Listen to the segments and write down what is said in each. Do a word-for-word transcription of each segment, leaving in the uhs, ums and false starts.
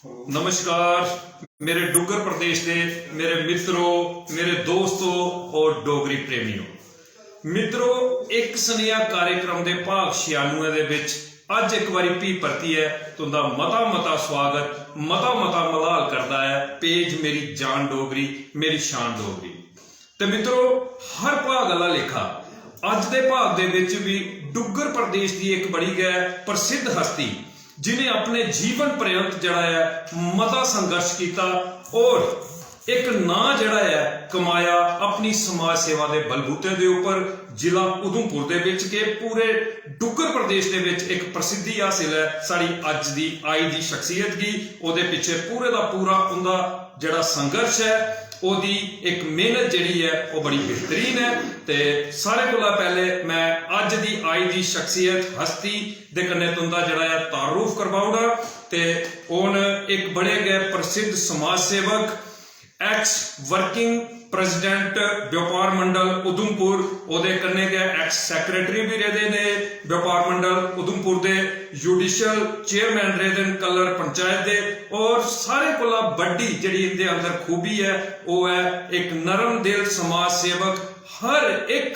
नमस्कार मेरे डुग्गर प्रदेश दे मेरे मित्रो, मेरे दोस्तो और डोगरी प्रेमियो। मित्रो, इक सनेहा कार्यक्रम दे भाग छियानुए दे बिच अज्ज इक बारी भी परतियै तुंदा मता मता स्वागत, मता मता मलाल करदा ऐ पेज मेरी जान डोगरी, मेरी शान डोगरी। ते मित्रो, हर भाग आह्ला लेखा अज्ज दे भाग दे बिच बी डुग्गर प्रदेश दी इक बड़ी गै प्रसिद्ध हस्ती, जि'नें अपने जीवन पर्यंत जेह्ड़ा ऐ मता संघर्ष कीता और इक नांऽ जेह्ड़ा ऐ कमाया अपनी समाज सेवा दे बलबूते दे उप्पर, जिला उधमपुर दे बिच के पूरे डुग्गर प्रदेश दे बिच इक प्रसिद्धि हासिल ऐ साढ़ी अज्ज दी आई दी शख्सियत गी। ओह्दे पिच्छे पूरे दा पूरा उं'दा जेह्ड़ा संघर्ष ऐ, ओह्दी इक मेहनत जेह्ड़ी ऐ ओह् बड़ी बेहतरीन ऐ। ते सारें कोला पैह्ले मैं अज्ज दी आई दी शख्सियत हस्ती दे कन्नै तुं'दा जेह्ड़ा ऐ तारुफ करवाई ओड़ां। ते ओह् न इक बड़े गै प्रसिद्ध समाज सेवक, एक्स वर्किंग प्रेसिडेंट व्यापार मंडल उधमपुर, ओह्दे कन्नै गै एक्स सेक्रेटरी बी रेह्दे ने व्यापार मंडल उधमपुर दे, जुडिशल चेयरमैन रेह्दे न कल्लर पंचायत दे। और सारें कोला बड्डी जेह्ड़ी इं'दे अंदर खूबी ऐ, ओह् ऐ इक नरम दिल समाज सेवक। हर इक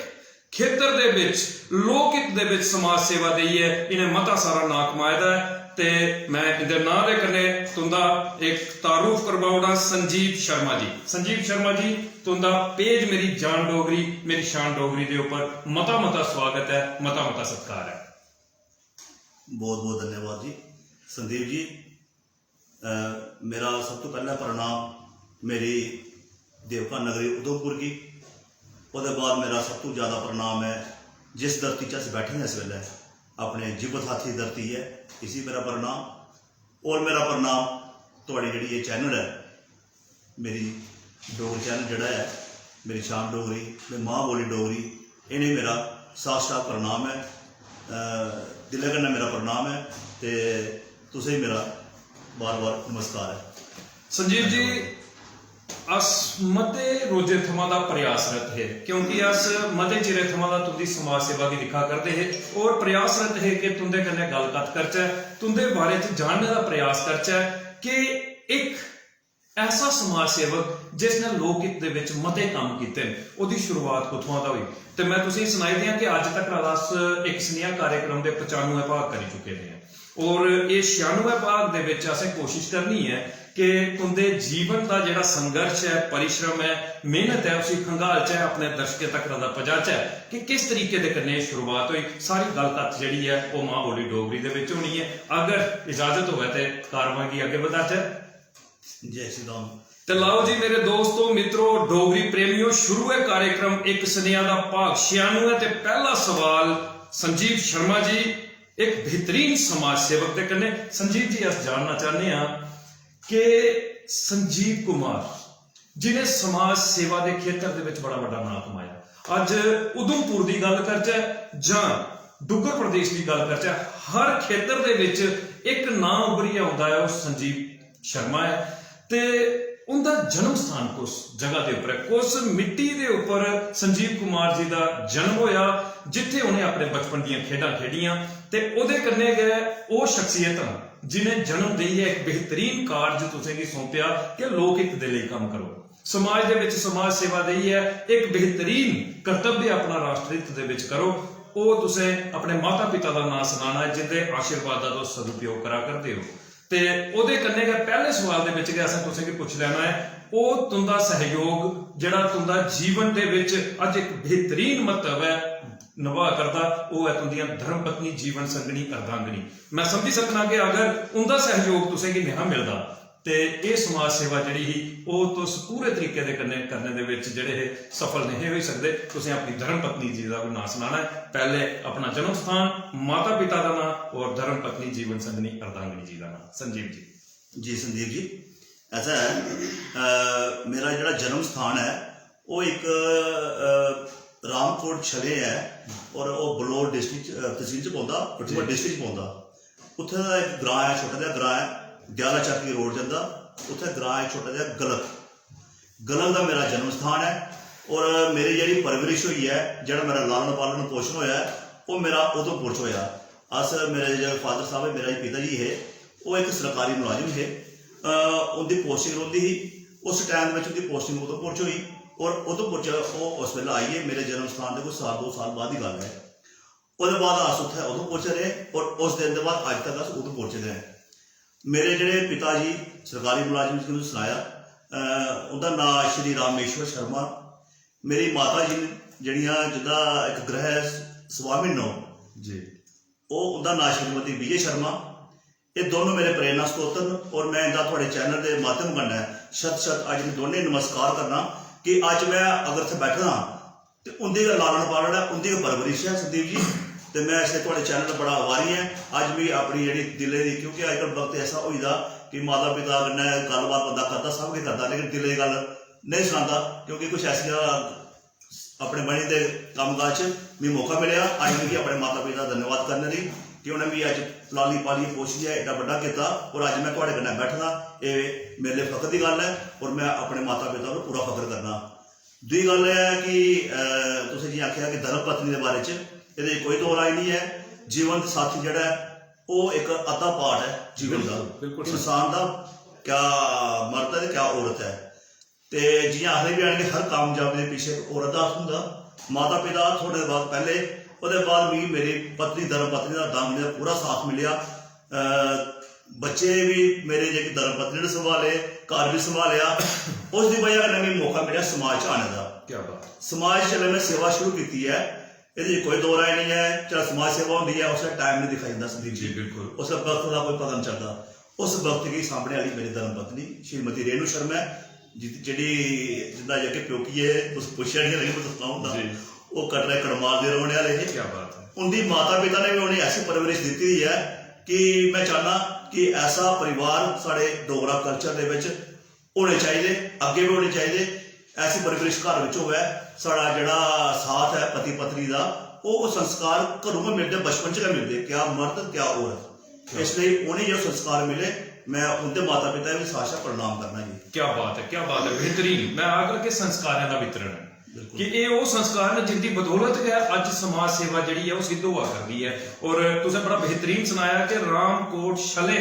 खेतर दे बिच, लोक हित दे बिच समाज सेवा देइयै इ'नें मता सारा नांऽ कमाए दा ऐ। ते मैं इं'दे नांऽ दे कन्नै तुं'दा इक तारुफ करवाई ओड़ां संजीव शर्मा जी। संजीव शर्मा जी, तुं'दा पेज मेरी जान डोगरी, मेरी शान डोगरी दे उप्पर मता मता स्वागत ऐ, मता मता सत्कार ऐ। बहुत बहुत धन्यवाद जी संदीप जी। अ, मेरा सब तो पैह्ला प्रणाम मेरी देवका नगरी उधमपुर गी। ओह्दे बाद मेरा सब तो ज़्यादा प्रणाम ऐ जिस धरती च अस बैठे दे इस बेल्लै, अपने जीवत हाथी धरती ऐ, इसी मेरा प्रणाम। और मेरा प्रणाम थुआढ़ी जेह्ड़ी एह् चैनल ऐ, मेरी डोगरी चैनल जेह्ड़ा ऐ, मेरी शान डोगरी, मेरी मां बोली डोगरी, इ'नें मेरा साफ साफ प्रणाम ऐ। अ, दिलै कन्नै मेरा प्रणाम ऐ ते तुसें मेरा बार बार नमस्कार ऐ। संजीव जी, अस मते रोजे थमां दा प्रयासरत हे, क्योंकि अस मते चिरे थमां दा तुंदी समाज सेवा गी दिक्खा करदे हे और प्रयासरत हे कि तुंदे कन्नै गल्ल कत्थ करचै, तुंदे बारे च जानने दा प्रयास करचै कि इक ऐसा समाज सेवक जिसने लोक हित दे विच मते कम्म कीते न, ओह्दी शुरुआत कुत्थुआं दा होई। ते मैं तुसेंगी सनाई दियां कि अज्ज तक अस इक सनेहा कार्यक्रम दे पचानुए भाग करी चुके दे आं और एह् छियानुए भाग दे विच असें कोशिश करनी ऐ कि तुंदे जीवन दा जेह्ड़ा संघर्ष ऐ, परिश्रम ऐ, मेहनत ऐ, उसी खंगालचै, अपने दर्शकें तक दा पजाचै कि किस तरीके दे कन्नै एह् शुरुआत होई। सारी गल्ल कत्थ जेह्ड़ी ऐ ओह् मां बोली डोगरी दे विच होनी ऐ। अगर इजाजत होऐ ते कारवां गी अग्गें बधाचै। जय श्री राम। ते लाओ जी मेरे दोस्तो, मित्रो, डोगरी प्रेमियो, शुरू ऐ कार्यक्रम इक सनेहा दा भाग छियानुए ते पैह्ला सवाल संजीव शर्मा जी, इक बेहतरीन समाज सेवक दे कन्नै। संजीव जी, अस जानना चाहने आं कि संजीव कुमार जि'नें समाज सेवा दे खेतर दे विच बड़ा बड्डा नांऽ कमाया, अज्ज उधमपुर दी गल्ल करचै जां डुग्गर प्रदेश दी गल्ल करचै, हर खेतर दे विच इक नांऽ उभरियै औंदा ऐ, ओह् संजीव शर्मा ऐ। ते उं'दा जन्म स्थान कुस जगह दे उप्पर ऐ, कुस मिट्टी दे उप्पर संजीव कुमार जी दा जन्म होया, जित्थै उ'नें अपने बचपन दियां खेढां खेढियां ते ओह्दे कन्नै गै ओह् शख्सियतां जि'नें जन्म देइयै इक बेहतरीन कारज तुसेंगी सौंपेआ कि लोक हित दे लेई कम्म करो, समाज दे बिच समाज सेवा देइयै इक बेहतरीन कर्तव्य अपना राष्ट्र हित दे बिच करो। ओह् तुसें अपने माता पिता दा नांऽ सनाना ऐ जिंदे आशीर्वाद दा तुस सदुपयोग करा करदे ओ। ते ओह्दे कन्नै गै पैह्ले सवाल दे बिच गै असें तुसेंगी पुच्छी लैना ऐ, ओह् तुं'दा सैह्योग जेह्ड़ा तुं'दा जीवन दे बिच अज्ज इक बेहतरीन म्हत्तव ऐ नभाऽ करदा, ओह् ऐ तुं'दियां धर्म पत्नी, जीवन संगनी, अर्धांगिनी। मैं समझी सकना कि अगर उं'दा सैह्योग तुसेंगी नेहा मिलदा ते एह् समाज सेवा जेह्ड़ी ही ओह् तुस पूरे तरीके दे कन्नै करने दे बिच जेह्ड़े हे सफल नेहे होई सकदे। तुसें अपनी धर्म पत्नी जी दा बी नांऽ सनाना ऐ, पैह्ले अपना जन्म स्थान, माता पिता दा नांऽ और धर्म पत्नी जीवन संगनी अर्धांगिनी जी दा नांऽ। संजीव जी। जी संदीप जी, ऐसा ऐ, अ, मेरा जेह्ड़ा जन्म स्थान ऐ ओह् इक, अ, रामकोट छले ऐ और ओह् बलौर डिस्ट्रिक्ट च, अ, तसील च पौंदा, कठुआ डिस्ट्रिक्ट च पौंदा। उत्थै दा इक ग्रांऽ ऐ, छोटा जेहा ग्रांऽ ऐ, दयाला चाकी रोड जंदा, उत्थै ग्रांऽ ऐ छोटा जेहा गलक। गलक दा मेरा जन्म स्थान ऐ और मेरी जेह्ड़ी परवरिश होई ऐ, जेह्ड़ा मेरा लालन पालन पोशन होया ऐ, ओह् मेरा उधमपुर च होया। अस, मेरे जेह्ड़े फादर साहब हे, मेरे पिता जी हे, ओह् इक सरकारी मुलाजिम हे। अ, उं'दी पोस्टिंग रौंह्दी ही। उस टाइम दे बिच उं'दी पोस्टिंग उधमपुर च होई और उधमपुर च ओह् उस बेल्लै आई गे। मेरे जन्म स्थान दे कोई साल दो साल बाद दी गल्ल ऐ। ओह्दे बाद अस उत्थै उधमपुर च रेह् और उस दिन दे बाद अज्ज तक अस उधमपुर च गै। मेरे जेह्ड़े पिता जी सरकारी मुलाजम, जि'यां तुसें सनाया, अ, उं'दा नांऽ श्री रामेश्वर शर्मा। मेरी माता जी न जेह्ड़ियां, जिं'दा इक ग्रह स्वामी न ओह्, जी। ओह्, उं'दा नांऽ श्रीमती विजय शर्मा। एह् दोनों मेरे प्रेरणा स्रोत न और मैं इं'दा थुआढ़े चैनल दे माध्यम कन्नै शत शत अज्ज मैं दोनें गी नमस्कार करना कि अज्ज मैं अगर इत्थै बैठे दा ते उं'दी गै लालन पालन ऐ, उं'दी गै परवरिश ऐ संदीप जी। ते मैं इसलेई थुआढ़े चैनल दा बड़ा आभारी ऐं। अज्ज मिगी अपनी जेह्ड़ी दिलै दी, क्योंकि अज्जकल वक्त ऐसा होई दा कि माता पिता कन्नै गल्लबात बंदा करदा, सब किश करदा, लेकिन दिलै दी गल्ल नेईं सनांदा, क्योंकि कुछ ऐसियां अपने बने दे कम्मकाज च मिगी मौका मिलेआ। अज्ज मिगी अपने माता पिता दा धन्यवाद करने दी कि उ'नें मिगी अज्ज लाली पालियै पोशियै एड्डा बड्डा कीता और अज्ज मैं थुआढ़े कन्नै बैठे दा, एह् मेरे लेई फख्र दी गल्ल ऐ और मैं अपने माता पिता पर पूरा फख्र करना। दूई गल्ल एह् ऐ कि, अ, तुसें जि'यां आखेआ कि धर्म पत्नी दे बारे च, एह्दे च कोई दो राय निं ऐ। जीवंत साथी जेह्ड़ा ऐ, ओह् इक अद्धा part ऐ जीवन दा। बिल्कुल, बिल्कुल सर। इंसान दा क्या मर्द ऐ ते क्या औरत ऐ। ते जि'यां आखदे बी हैन कि हर कामयाबी दे पिच्छे इक औरत दा हत्थ होंदा। माता पिता हत्थ होने दे बाद पैह्ले, ओह्दे बाद मिगी मेरी पत्नी, धर्म पत्नी दा, दामिनी दा पूरा साथ मिलेआ। अ, बच्चे बी मेरे जेह्के धर्म पत्नी ने संभाले, घर बी संभालेआ। उस दी बजह कन्नै मिगी मौका मिलेआ समाज च आने दा। क्या बात। समाज च जिसलै में सेवा शुरू कीती ऐ, एह्दे च कोई दो राय निं ऐ, चाहे समाज सेवा होंदी ऐ, उसलै टाइम निं दिक्खेआ जंदा संदीप जी। जी, बिल्कुल। उसलै वक्त दा कोई पता निं चलदा। उस वक्त गी सांभने आह्ली मेरी धर्म पत्नी श्रीमती रेणु शर्मा ऐ, जित-, जेह्ड़ी, जिंदा जेह्के प्योकिये तुस पुच्छेआ निं, लेकिन में तुस सनाओ उं'दा। जी। ओह् कटरै कड़माल दे रौह्ने आह्ले हे। क्या बात है। उं'दी माता पिता ने बी उ'नेंगी ऐसी परवरिश दित्ती दी ऐ कि में चाह्न्नां कि ऐसा परिवार साढ़े डोगरा culture दे बिच होने चाहिदे, अग्गें बी होने चाहिदे। ऐसी परवरिश घर बिच होऐ, साढ़ा जेह्ड़ा साथ ऐ पति पत्नी दा, ओह् संस्कार घरों गै मिलदे, बचपन च गै मिलदे, क्या मर्द, क्या औरत। क्या? इसलेई उ'नेंगी ओह् संस्कार मिले। मैं उं'दे माता पिता गी बी साशा प्रणाम करना जी। क्या बात है, क्या बात है, बेहतरीन। मैं आखगा कि संस्कारें दा वितरण ऐ। बिल्कुल। कि एह् ओह् संस्कार न जिंदी बदौलत गै अज्ज समाज सेवा जेह्ड़ी ऐ ओह् सिद्ध होआ करदी ऐ। और तुसें बड़ा बेहतरीन सनाया कि रामकोट छले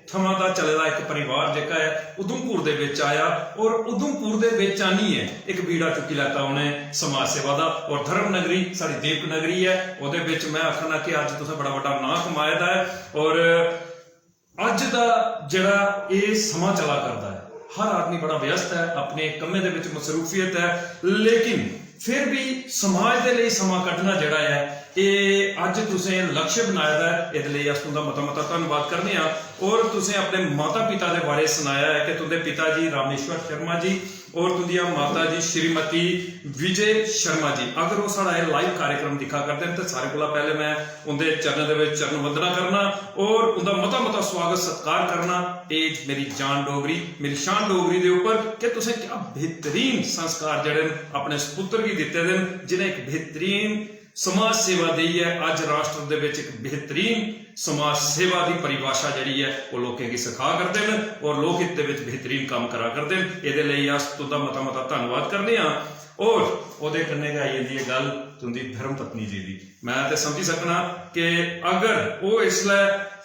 थमां दा चले दा इक परिवार जेह्का ऐ उधमपुर दे बिच आया और उधमपुर दे बिच आनियै इक बीड़ा चुक्की लैता उ'नें समाज सेवा दा। और धर्म नगरी साढ़ी देवक नगरी ऐ, ओह्दे बिच मैं आखना कि अज्ज तुसें बड़ा बड्डा नांऽ कमाए दा ऐ। और अज्ज दा जेह्ड़ा एह् समां चला करदा ऐ, हर आदमी बड़ा व्यस्त ऐ, अपने कम्में दे बिच मसरूफियत ऐ, लेकिन फिर भी समाज दे लेई समां कड्ढना जेह्ड़ा ऐ, एह् अज्ज तुसें लक्ष्य बनाए दा ऐ, एह्दे लेई अस तुं'दा मता मता धन्नवाद करने आं। और तुसें अपने माता पिता दे बारे सनाया ऐ कि तुं'दे पिता जी रामेश्वर शर्मा जी और तुं'दियां माता जी श्रीमती विजय शर्मा जी, अगर ओह् साढ़ा एह् live कार्यक्रम दिक्खा करदे न, ते सारें कोला पैह्लें मैं उं'दे चरणें दे बिच चरण वंदना करना और उं'दा मता मता स्वागत सत्कार करना। एह् मेरी जान डोगरी, मेरी शान डोगरी दे उप्पर कि तुसें क्या बेहतरीन संस्कार जेह्ड़े न अपने सपुत्र गी दित्ते दे न, जि'नें इक बेहतरीन समाज सेवा देइयै अज्ज राष्ट्र दे बिच इक बेहतरीन समाज सेवा दी परिभाशा जेह्ड़ी ऐ ओह् लोकें गी सखा करदे न और लोक हित दे बिच बेहतरीन कम्म करा करदे न। एह्दे लेई अस तुं'दा मता मता धन्नवाद करने आं। और ओह्दे कन्नै गै आई जंदी ऐ गल्ल तुं'दी धर्म पत्नी जी दी। मैं ते समझी सकना कि अगर ओह् इसलै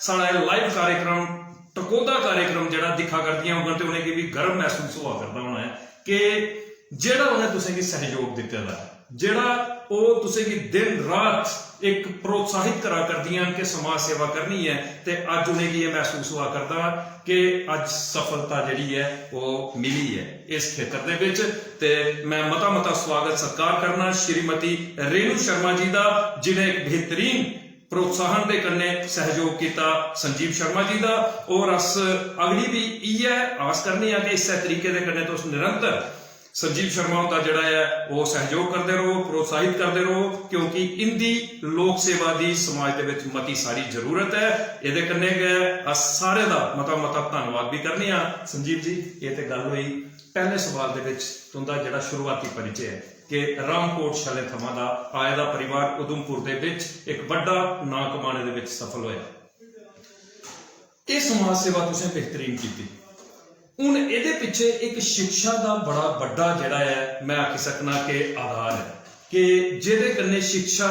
साढ़ा एह् live कार्यक्रम, टकोह्दा कार्यक्रम जेह्ड़ा दिक्खा करदियां होङन ते उ'नेंगी बी गर्व मसूस होआ करदा होना ऐ कि जेह्ड़ा उ'नें तुसेंगी सैह्योग दित्ते दा ऐ, जेह्ड़ा ओह् तुसेंगी दिन रात इक प्रोत्साहित करा करदियां न कि समाज सेवा करनी ऐ, ते अज्ज उ'नेंगी एह् मसूस होआ करदा कि अज्ज सफलता जेह्ड़ी ऐ ओह् मिली ऐ इस खेतर दे बिच। ते मैं मता मता स्वागत सत्कार करना श्रीमती रेणु शर्मा जी दा, जि'नें इक बेहतरीन प्रोत्साहन दे कन्नै सैह्योग कीता संजीव शर्मा जी दा। और अस अगड़ी बी इ'यै आस करने आं कि इस्सै तरीके दे कन्नै तुस निरंतर संजीव शर्मा हुंदा जेह्ड़ा ऐ ओह् सैह्योग करदे र'वो, प्रोत्साहित करदे र'वो, क्योंकि इं'दी लोक सेवा दी समाज दे बिच मती सारी जरूरत ऐ। एह्दे कन्नै गै अस सारें दा मता मता धन्नवाद बी करने आं। संजीव जी, एह् ते गल्ल होई पैह्ले सवाल दे बिच तुं'दा जेह्ड़ा शुरुआती परिचे ऐ कि रामकोट छले थमां दा आए दा परिवार उधमपुर दे बिच इक बड्डा नांऽ कमाने दे बिच सफल होया। एह् समाज सेवा तुसें बेहतरीन कीती। हुन एह्दे पिच्छे इक शिक्षा दा बड़ा बड्डा जेह्ड़ा ऐ, मैं आखी सकना कि आधार ऐ कि जेह्दे कन्नै शिक्षा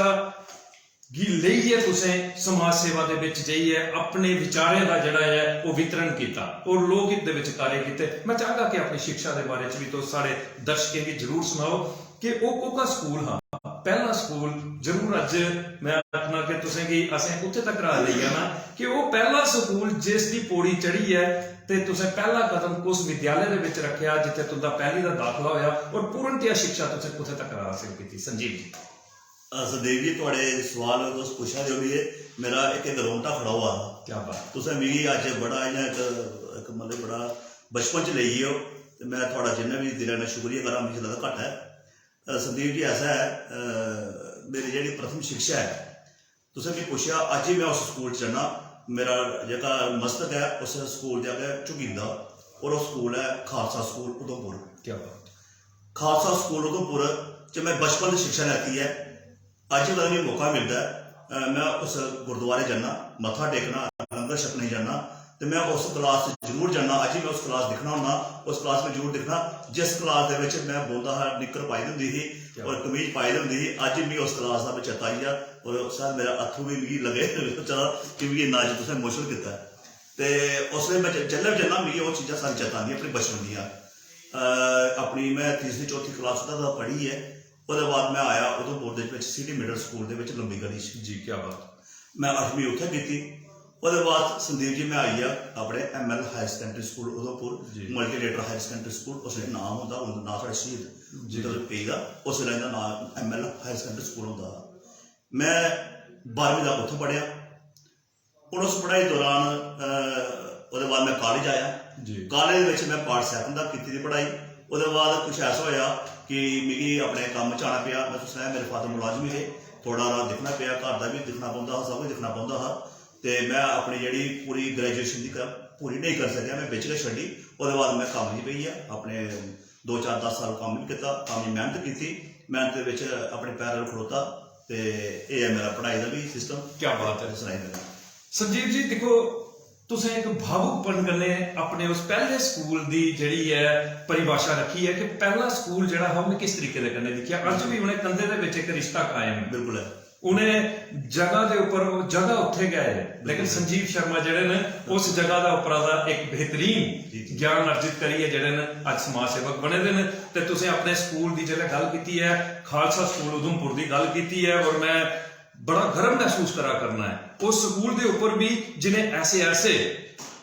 गी लेइयै तुसें समाज सेवा दे बिच जाइयै अपने विचारें दा जेह्ड़ा ऐ ओह् वितरण कीता और लोक हित दे बिच कार्य कीते। मैं चाहगा कि अपनी शिक्षा दे बारे च भी तुस साढ़े दर्शकें गी जरूर सनाओ कि ओह् कोह्का स्कूल हा, पैह्ला स्कूल। जरूर अज्ज मैं आखना कि तुसें गी असें उत्थे तक लेई जाना कि ओह् पैह्ला स्कूल जिस दी पौड़ी चढ़ी ऐ ते तुसें पैह्ला कदम कुस विद्यालय दे बिच रखेआ जित्थे तुंदा पैह्ली दा दाखला होया और पूर्णतया शिक्षा तुसें कुत्थे तक हासल कीती? संजीव जी। अ, संदीप जी, थुआढ़े सवाल तुस पुच्छा दे ओ मिगी, मेरा इक, इक रोंगटा खड़ा होआ दा। क्या बात। तुसें मिगी अज्ज बड़ा इ'यां इक, इक मतलब बड़ा बचपन च लेई गे ओ, ते मैं थुआढ़ा जिन्ना बी दिलै नै शुक्रिया करां, मिगी लगदा घट्ट ऐ। अ, संदीप जी, ऐसा ऐ, अ, मेरी जेह्ड़ी प्रथम शिक्षा ऐ, तुसें मिगी पुच्छेआ, अज्ज ही मैं उस स्कूल च जन्ना, मेरा जेह्का मस्तक ऐ उस स्कूल दे अग्गें झुकी जंदा, और ओह् स्कूल ऐ खालसा स्कूल उधमपुर। क्या बात। खालसा स्कूल उधमपुर च मैं बचपन दी शिक्षा लैती ऐ। अज्ज कल मिगी मौका मिलदा ऐ, अ, मैं उस गुरुद्वारे जन्ना, मत्था टेकना, लंगर छकने जन्ना, ते मैं उस क्लास च जरूर जन्ना। अज्ज मैं उस क्लास दिक्खना होन्ना, उस क्लास में जरूर दिक्खना जिस क्लास दे बिच मैं बौंह्दा हा, निक्कर पाई दी होंदी ही और कमीज पाई दी होंदी ही। अज्ज मिगी उस क्लास दा चेता आई गेआ और सर मेरा अत्थू बी मिगी लगे चला कि मिगी इन्ना अज्ज तुसें इमोशनल कीता। ते उसलै मैं ज- जिसलै बी जन्ना मिगी ओह् चीजां सारी चेता आंदियां अपने बचपन दियां। अ, अपनी मैं तीसरी चौथी क्लास तक पढ़ी ऐ। ओह्दे बाद मैं आया उधमपुर दे बिच सिटी मिडल स्कूल दे बिच लंबी गली च। जी, क्या बात। मैं अठमीं उत्थै कीती। ओह्दे बाद संदीप जी मैं आई गेआ अपने M L higher secondary school Udhampur, जी। मल्टीलेटर हायर सकैंडरी स्कूल, उसलै नाम होंदा, हून नांऽ साढ़ा शहीद जी। मतलब पेई दा, उसलै इंदा नांऽ M L higher secondary school होंदा हा। मैं बारहमीं तक उत्थै पढ़ेआ। हून उस पढ़ाई दौरान, अ, ओह्दे बाद मैं कालेज आया। जी। कालेज दे बिच मैं पार्ट सैकंड तक कीती दी पढ़ाई। ओह्दे बाद कुछ ऐसा होएआ कि मिगी अपने कम्म च आना पेआ। मैं तुसें सनाया मेरे फादर मुलाजम ही हे, थोह्ड़ा हारा दिक्खना पेआ, घर दा बी दिक्खना पौंदा हा, सब कुछ दिक्खना पौंदा हा। ते मैं अपनी जेह्ड़ी पूरी ग्रेजुएशन दी क-, पूरी नेईं करी सकेआ, मैं बिच गै छड्डी। ओह्दे बाद मैं कम्म च पेई गेआ, अपने दो चार दस साल कम्म बी कीता, कम्म च मेह्नत कीती, मेह्नत दे बिच अपने पैरें पर खड़ोता। ते एह् ऐ मेरा पढ़ाई दा बी सिस्टम। क्या बात ऐ। सनाई देना। संजीव जी, दिक्खो, तुसें इक भावुकपन कन्नै अपने उस पैह्ले स्कूल दी जेह्ड़ी ऐ परिभाशा रक्खी ऐ कि पैह्ला स्कूल जेह्ड़ा हा उ'नें किस तरीके दे कन्नै दिक्खेआ। अज्ज बी उ'नें कंधें दे बिच इक रिश्ता कायम ऐ। बिल्कुल ऐ। उ'नें जगह दे उप्पर, ओह् जगह उत्थै गै ऐ, लेकिन संजीव शर्मा जेह्ड़े न उस जगह दा उप्परा दा इक बेहतरीन जी, जी। ज्ञान अर्जित करियै जेह्ड़े न अज्ज समाज सेवक बने दे न। ते तुसें अपने स्कूल दी जेल्लै गल्ल कीती ऐ, खालसा स्कूल उधमपुर दी गल्ल कीती ऐ, और मैं बड़ा गर्व महसूस करा करना ऐ उस स्कूल दे उप्पर भी जिनें ऐसे ऐसे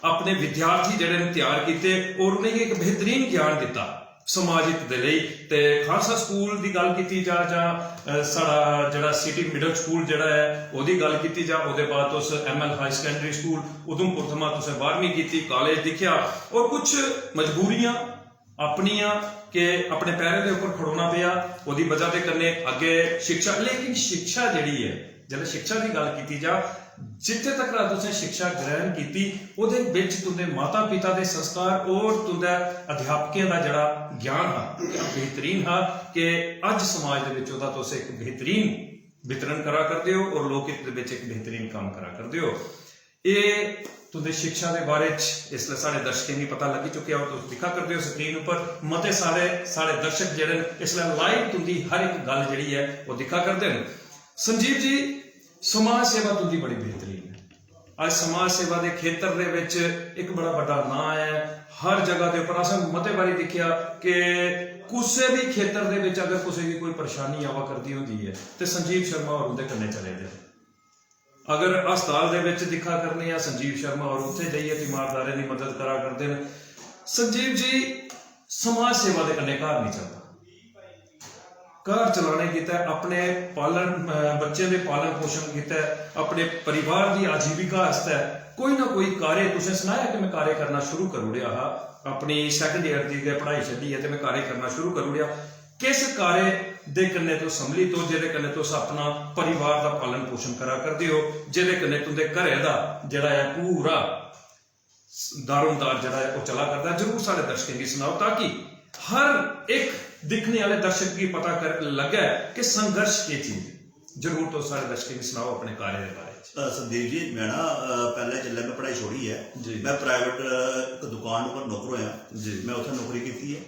अपने विद्यार्थी जेह्ड़े न त्यार कीते और उ'नेंगी इक बेहतरीन ज्ञान दित्ता समाज हित दे लेई। ते खालसा स्कूल दी गल्ल कीती जा जां, अ, साढ़ा जेह्ड़ा सिटी मिडल स्कूल जेह्ड़ा ऐ ओह्दी गल्ल कीती जा, ओह्दे बाद तुस M L high secondary school Udhampur थमां तुसें बारहमीं कीती, कालेज दिक्खेआ और कुछ मजबूरियां अपनियां के अपने पैरें दे उप्पर खड़ोना पेआ, ओह्दी बजह दे कन्नै अग्गें शिक्षा, लेकिन शिक्षा जेह्ड़ी ऐ, जेल्लै शिक्षा दी गल्ल कीती जा, जित्थै तक्कर तुसें शिक्षा ग्रहण कीती, ओह्दे बिच तुं'दे माता-पिता दे संस्कार और तुं'दे अध्यापकें दा जेह्ड़ा ज्ञान हा, क्या बेहतरीन हा कि अज्ज समाज दे बिच ओह्दा तुस इक बेहतरीन वितरण करा करदे ओ और लोक हित दे बिच इक बेहतरीन कम्म करा करदे ओ। एह् तुं'दी शिक्षा दे बारे च इसलै साढ़े दर्शकें गी पता लग्गी चुकेआ और तुस दिक्खा करदे ओ स्क्रीन उप्पर मते सारे साढ़े दर्शक जेह्ड़े न इसलै लाइव तुं'दी हर इक गल्ल जेह्ड़ी ऐ ओह् दिक्खा करदे न। संजीव जी, समाज सेवा तुं'दी बड़ी बेहतरीन ऐ। अज्ज समाज सेवा दे खेतर दे बिच इक बड़ा बड्डा नांऽ ऐ। हर जगह दे उप्पर असें मते बारी दिक्खेआ कि कुसै बी खेतर दे बिच अगर कुसै गी कोई परेशानी आवा करदी होंदी ऐ ते संजीव शर्मा होर उं'दे कन्नै चले दे न। अगर अस्पताल दे बिच दिक्खा करने आं संजीव शर्मा होर उत्थै जाइयै तीमारदारें दी मदद करा करदे न। संजीव जी, समाज सेवा दे कन्नै घर नहीं चलदा। घर चलाने गितै, अपने पालन, अ, बच्चें दे पालन पोषण गितै, अपने परिवार दी आजीविका आस्तै कोई ना कोई कार्य, तुसें सनाया कि मैं कार्य करना शुरू करी ओड़ेआ हा, अपनी सैकंड ईयर दी गै पढ़ाई छड्डियै ते मैं कार्य करना शुरू करी ओड़ेआ। किस कार्य दे कन्नै तुस सम्मिलित ओ, जेह्दे कन्नै तुस अपना परिवार दा पालन पोषण करा करदे ओ, जेह्दे कन्नै तुं'दे घरै दा जेह्ड़ा ऐ पूरा दारोमदार जेह्ड़ा ऐ ओह् चला करदा ऐ? जरूर साढ़े दर्शकें गी सनाओ, ताकि हर इक दिक्खने आह्ले दर्शक गी पता कर लग्गै कि संघर्ष केह् चीज ऐ। जरूर तुस साढ़े दर्शकें गी सनाओ अपने कार्य दे बारे च। अ, संदीप जी, मैं ना, अ, पैह्लें जिसलै मैं पढ़ाई छोड़ी ऐ, जी। मैं प्राइवेट, अ, इक दुकान उप्पर नौकर होया। जी। मैं उत्थै नौकरी कीती ऐ।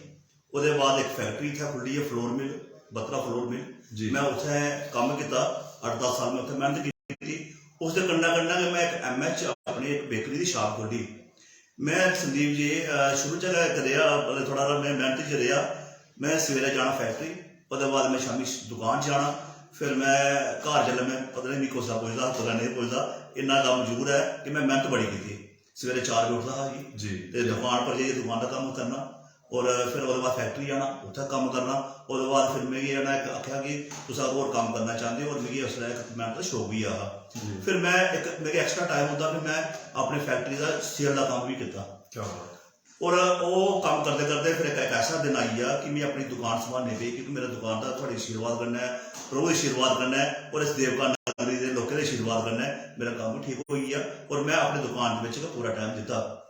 ओह्दे बाद इक फैक्टरी इत्थै खुल्ली ऐ, flour mill, Batra flour mill. जी। मैं उत्थै कम्म कीता। अट्ठ दस साल में उत्थै मेहनत कीती। उसदे कन्नै कन्नै गै में इक एम एच अपनी इक बेकरी दी शाप खोह्ल्ली। में, संदीप जी, अ, शुरू च गै इक रेहा, मतलब, थोह्ड़ा हारा में मेहनत च रेहा। में सवेरै जाना फैक्टरी, ओह्दे बाद में शामीं दुकान जाना, फिर में घर जेल्लै, में पता निं मिगी कुसलै पुजदा हा, कुसलै नेईं पुजदा, इन्ना कम्म जरूर ऐ कि में मेहनत बड़ी कीती। सवेरै चार बजे उठदा हा जी, जी। ते दुकान पर जाइयै दुकान दा कम्म करना, और फिर ओह्दे बाद फैक्टरी जाना, उत्थै कम्म करना। ओह्दे बाद फिर मिगी इ'नें आखेआ कि तुस अगर होर कम्म करना चांह्दे ओ, और मिगी उसलै इक मेहनत दा शौक बी ऐ हा। जी। फिर में इक, मिगी एक्स्ट्रा टाइम होंदा, फिर में अपनी फैक्टरी दा सेल दा कम्म बी कीता। क्या बात। और ओह् कम्म करदे करदे फिर इक, इक ऐसा दिन आई गेआ कि में अपनी दुकान संभालनी पेई, क्योंकि मेरा दुकान दा थुआढ़े आशीर्वाद कन्नै, प्रभु दे आशीर्वाद कन्नै और इस देवका नगरी दे लोकें दे आशीर्वाद कन्नै मेरा कम्म ठीक होई गेआ और में अपनी दुकान दे बिच गै पूरा टाइम दित्ता।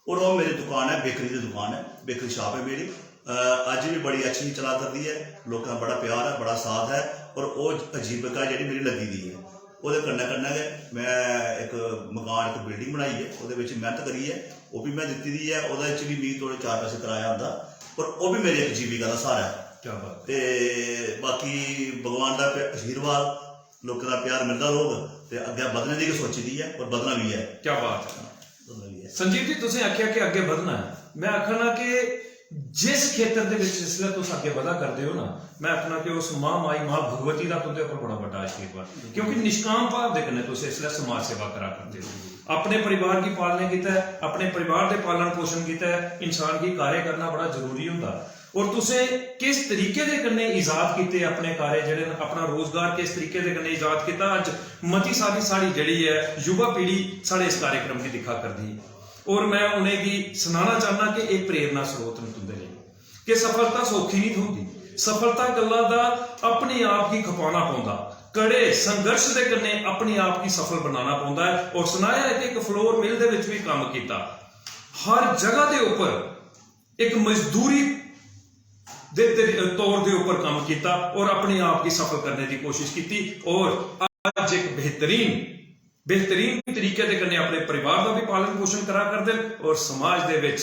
और ओह् मेरी दुकान ऐ, बेकरी दी दुकान ऐ, बेकरी शाप ऐ मेरी। अ, अज्ज बी बड़ी अच्छी चला करदी ऐ, लोकें दा बड़ा प्यार ऐ, बड़ा साथ ऐ। और ओह् आजीविका जेह्ड़ी मेरी लग्गी दी ऐ, ओह्दे कन्नै कन्नै गै में इक मकान, इक बिल्डिंग बनाई ऐ, ओह्दे बिच मेह्नत करियै ओह् बी में दित्ती दी ऐ। ओह्दे च बी मिगी थोह्ड़े चार पैसे कराया आंदा, पर ओह् बी मेरी इक जीविका दा स्हारा ऐ। क्या बात। ते बाकी भगवान दा प्या-, आशीर्वाद, लोकें दा प्यार मिलदा रौह्ग ते अग्गें बधने दी गै सोची दी ऐ, और बधना बी ऐ। क्या बात है। बधना बी ऐ। संजीव जी, तुसें आखेआ कि अग्गें बधना ऐ। में आखना कि जिस खेतर दे विच जिसलै तुस अग्गें बधा करदे ओ ना, में आखना कि उस मां माई, मां भगवती दा तुंदे उप्पर बड़ा बड्डा आशीर्वाद, क्योंकि निष्काम भाव दे कन्नै तुस इसलै समाज सेवा करा करदे ओ। अपने परिवार गी पालने गितै, अपने परिवार दे पालन पोषण गितै इंसान गी कार्य करना बड़ा जरूरी होंदा। और तुसें किस तरीके दे कन्नै ईजाद कीते अपने कार्य जेह्ड़े न, अपना रोजगार किस तरीके दे कन्नै ईजाद कीता, अज्ज मती सारी साढ़ी जेह्ड़ी ऐ युवा पीढ़ी साढ़े इस कार्यक्रम गी दिक्खा करदी ऐ। और में उ'नेंगी सनाना चाहना कि एह् प्रेरणा स्रोत न तुंदे लेई, कि सफलता सौखी नहीं थ्होंदी। सफलता गल्ला दा अपने आप गी खपाना पौंदा, कड़े संघर्ष दे कन्नै अपने आप गी सफल बनाना पौंदा ऐ। और सनाया है कि इक फ्लोर मिल दे विच भी कम्म कीता, हर जगह दे उप्पर एक मजदूरी दे तरी-, तौर दे उप्पर कम्म कीता और अपने आप गी सफल करने दी कोशिश कीती और अज्ज एक बेहतरीन, बेहतरीन तरीके दे कन्नै अपने परिवार दा भी पालन पोषण करा करदे न और समाज दे विच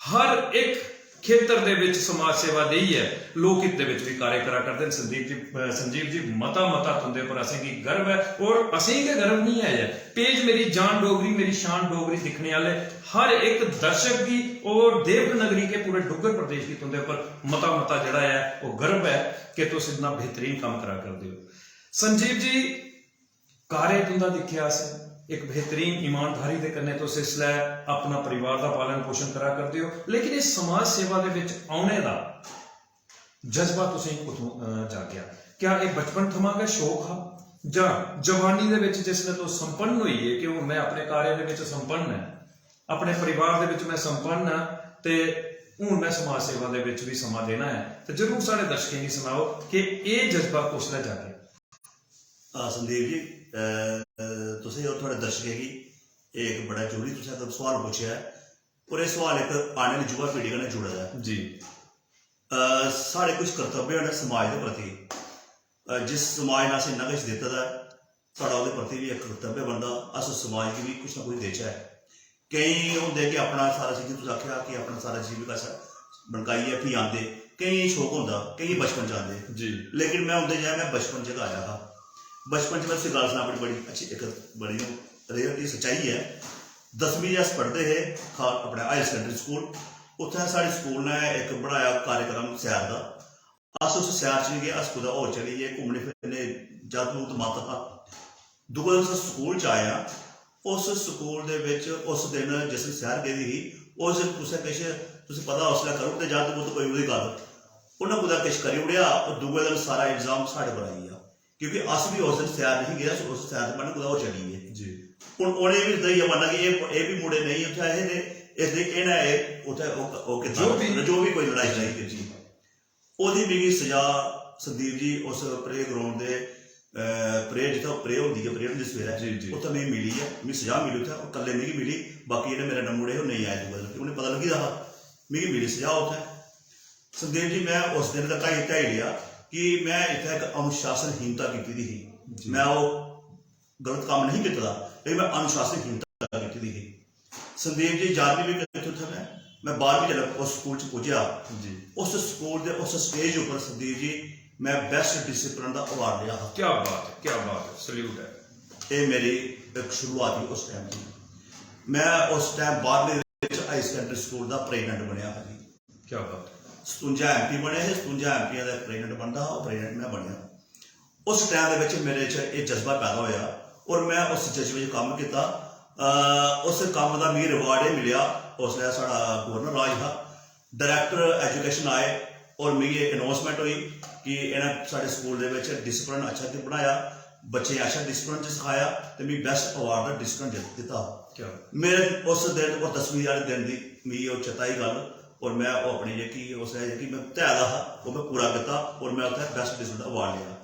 हर एक खेतर दे विच समाज सेवा देइयै लोक हित दे विच भी कार्य करा करदे न। संदीप जी, अ, संजीव जी, मता मता तुंदे पर असेंगी गर्व ऐ और असेंगी गै गर्व नहीं ऐ, पेज मेरी जान डोगरी, मेरी शान डोगरी दिक्खने आह्ले हर इक दर्शक गी और देवक नगरी के पूरे डुग्गर प्रदेश गी तुंदे पर मता मता जेह्ड़ा ऐ ओह् गर्व ऐ कि तुस इतना बेहतरीन कम्म करा करदे ओ। संजीव जी, कार्य तुंदा दिक्खेआ असें, इक बेहतरीन ईमानदारी दे कन्नै तुस इसलै अपना परिवार दा पालन पोषण करा करदे ओ, लेकिन इस समाज सेवा दे विच औने दा जज्बा तुसें कुत्थों, अ, जागेआ? क्या एह् बचपन थमां गै शौक हा, जां जवानी दे विच जिसलै तुस संपन्न होई गे कि हुन में अपने कार्य दे विच संपन्न ऐ, अपने परिवार दे विच में संपन्न आं ते हुन में समाज सेवा दे विच भी समां देना ऐ, ते जरूर साढ़े दर्शकें गी सनाओ कि एह् जज्बा कुसलै जागेआ? हां, संदीप जी, अ, अ, तुसें और थुआढ़े दर्शकें गी एह् इक बड़ा जरूरी तुसें अगर सोआल पुच्छेआ ऐ, और एह् सोआल इक आने आह्ली युवा पीढ़ी कन्नै जुड़े दा ऐ। जी। अ, साढ़े कुछ कर्तव्य न समाज दे प्रति। अ, जिस समाज ने असें इन्ना किश दित्ते दा ऐ, साढ़ा ओह्दे प्रति बी इक कर्तव्य बनदा, अस उस समाज गी बी कुछ ना कुछ देचै। केईं होंदे कि अपना सारा, जि'यां तुस आखेआ कि अपना सारा जीविका स-, बनकाइयै फ्ही आंदे, केइयें गी शौक होंदा, केइयें बचपन च आंदे। जी। लेकिन में उं'दे जनेहा, में बचपन च गै आया हा। बचपन च में तुसें गल्ल सनां, बड़ी, बड़ी अच्छी इक बड़ी रियल दी सच्चाई ऐ। दसमीं च अस पढ़दे हे खा-, अपने हायर सकैंडरी स्कूल, उत्थै साढ़े स्कूल ने इक बनाया कार्यक्रम सैर दा। अस उस सैर च निं गे, अस कुतै होर चली गे घूमने फिरने, जागत मुगत मत्त हा। दूए दिन अस स्कूल च आए आं, उस स्कूल दे बिच उस दिन जिस दिन सैर गेदी ही, उस दिन कुसै किश, तुसें पता, उसलै करी ओड़दे जागत मुगत कोई ओह्दी गल्ल, उ'न्नै कुतै किश करी ओड़ेआ, ओह् दूए दिन सारा इल्जाम साढ़े पर आई गेआ, क्योंकि अस बी उस दिन सैर नेईं गे, अस उस सैर दे बहाने कुतै होर चली गे। जी। हून उ'नें बी दई बनना कि एह्, एह् बी मुड़े नेईं उत्थै आए हे ते इस लेई इ'नें एह् उत्थै ओह्, ओह् कीता, जो बी, जो बी कोई लड़ाई शड़ाई कीती। ओह्दी मिगी सजा, संदीप जी, उस प्रे ग्राउंड दे, अ, प्रे, जित्थै प्रे होंदी ऐ, प्रे होंदी सवेरै, जी, जी। उत्थै मिगी मिली ऐ, मिगी सजा मिली उत्थै, ओह् कल्ले मिगी मिली, बाकी जेह्ड़े मेरे मुड़े हे, ओह् नेईं आए दूए दिन, उ'नें पता लग्गी दा हा, मिगी मिली सजा उत्थै। संदीप जी, में उस दिन दा ढाई, ढाई लेआ कि में इत्थै इक अनुशासनहीनता कीती दी ही। जी। में ओह् गलत कम्म नेईं कीते दा, लेकिन में अनुशासनहीनता कीती दी ही। संदीप जी, ञारमीं बी कीती उत्थै में, में बारमीं जिसलै उस स्कूल च पुज्जेआ, जी। उस स्कूल दे उस स्टेज उप्पर, संदीप जी, मैं बेस्ट डिसिप्लिन दा अवार्ड लिया हा। क्या बात है, क्या बात है, सल्यूट है। ये मेरी एक शुरुआत ही उस टाइम थी। मैं उस टाइम बारहवीं ਵਿੱਚ ਹਾਈ ਸੈਕੰਡਰੀ ਸਕੂਲ ਦਾ ਪ੍ਰੈਜ਼ੀਡੈਂਟ ਬਣਿਆ ਹਾਂ ਜੀ। क्या बात है। ਸਤਵੰਜਾ ਐਮਪੀ ਬਣੇ ਸੀ, ਸਤਵੰਜਾ ਐਮਪੀਆਂ ਦਾ ਪ੍ਰੈਜ਼ੀਡੈਂਟ ਬਣਦਾ ਹਾਂ, ਉਹ ਪ੍ਰੈਜ਼ੀਡੈਂਟ ਮੈਂ ਬਣਿਆ। ਉਸ ਟਾਈਮ ਦੇ ਵਿੱਚ ਮੇਰੇ 'ਚ ਇਹ ਜਜ਼ਬਾ ਪੈਦਾ ਹੋਇਆ ਔਰ ਮੈਂ ਉਸ ਜਜ਼ਬੇ 'ਚ ਕੰਮ ਕੀਤਾ। ਅਹ ਉਸ ਕੰਮ ਦਾ ਵੀ ਰਿਵਾਰਡ ਇਹ ਮਿਲਿਆ। ਉਸ ਵੇਲੇ ਸਾਡਾ ਗਵਰਨਰ ਰਾਜ ਹਾਂ, ਡਾਇਰੈਕਟਰ ਐਜੂਕੇਸ਼ਨ ਆਏ ਔਰ ਮੇਰੀ ਇਹ ਅਨਾਉਂਸਮੈਂਟ ਹੋਈ ਕਿ ਇਹਨਾਂ ਸਾਡੇ ਸਕੂਲ ਦੇ ਵਿੱਚ ਡਿਸਪਲਿਨ ਅੱਛਾ ਤੇ ਬਣਾਇਆ, ਬੱਚੇ ਅੱਛਾ ਡਿਸਪਲਿਨ ਚ ਸਿਖਾਇਆ ਤੇ ਮੈਂ ਬੈਸਟ ਅਵਾਰਡ ਦਾ ਡਿਸਪਲਿਨ ਜਿੱਤ ਦਿੱਤਾ। क्या ਮੇਰੇ ਉਸ ਦਿਨ ਔਰ ਦਸਵੀਂ ਵਾਲੇ ਦਿਨ ਦੀ ਮੇਰੀ ਉਹ ਚੇਤਾ ਹੀ ਗੱਲ ਔਰ ਮੈਂ ਉਹ ਆਪਣੀ ਜਿਹੜੀ ਉਸ ਹੈ ਕਿ ਮੈਂ ਧਿਆਨ ਦਾ ਹਾਂ, ਉਹ ਮੈਂ ਪੂਰਾ ਕੀਤਾ ਔਰ ਮੈਂ ਉੱਥੇ ਬੈਸਟ ਡਿਸਪਲਿਨ ਦਾ ਅਵਾਰਡ ਲਿਆ।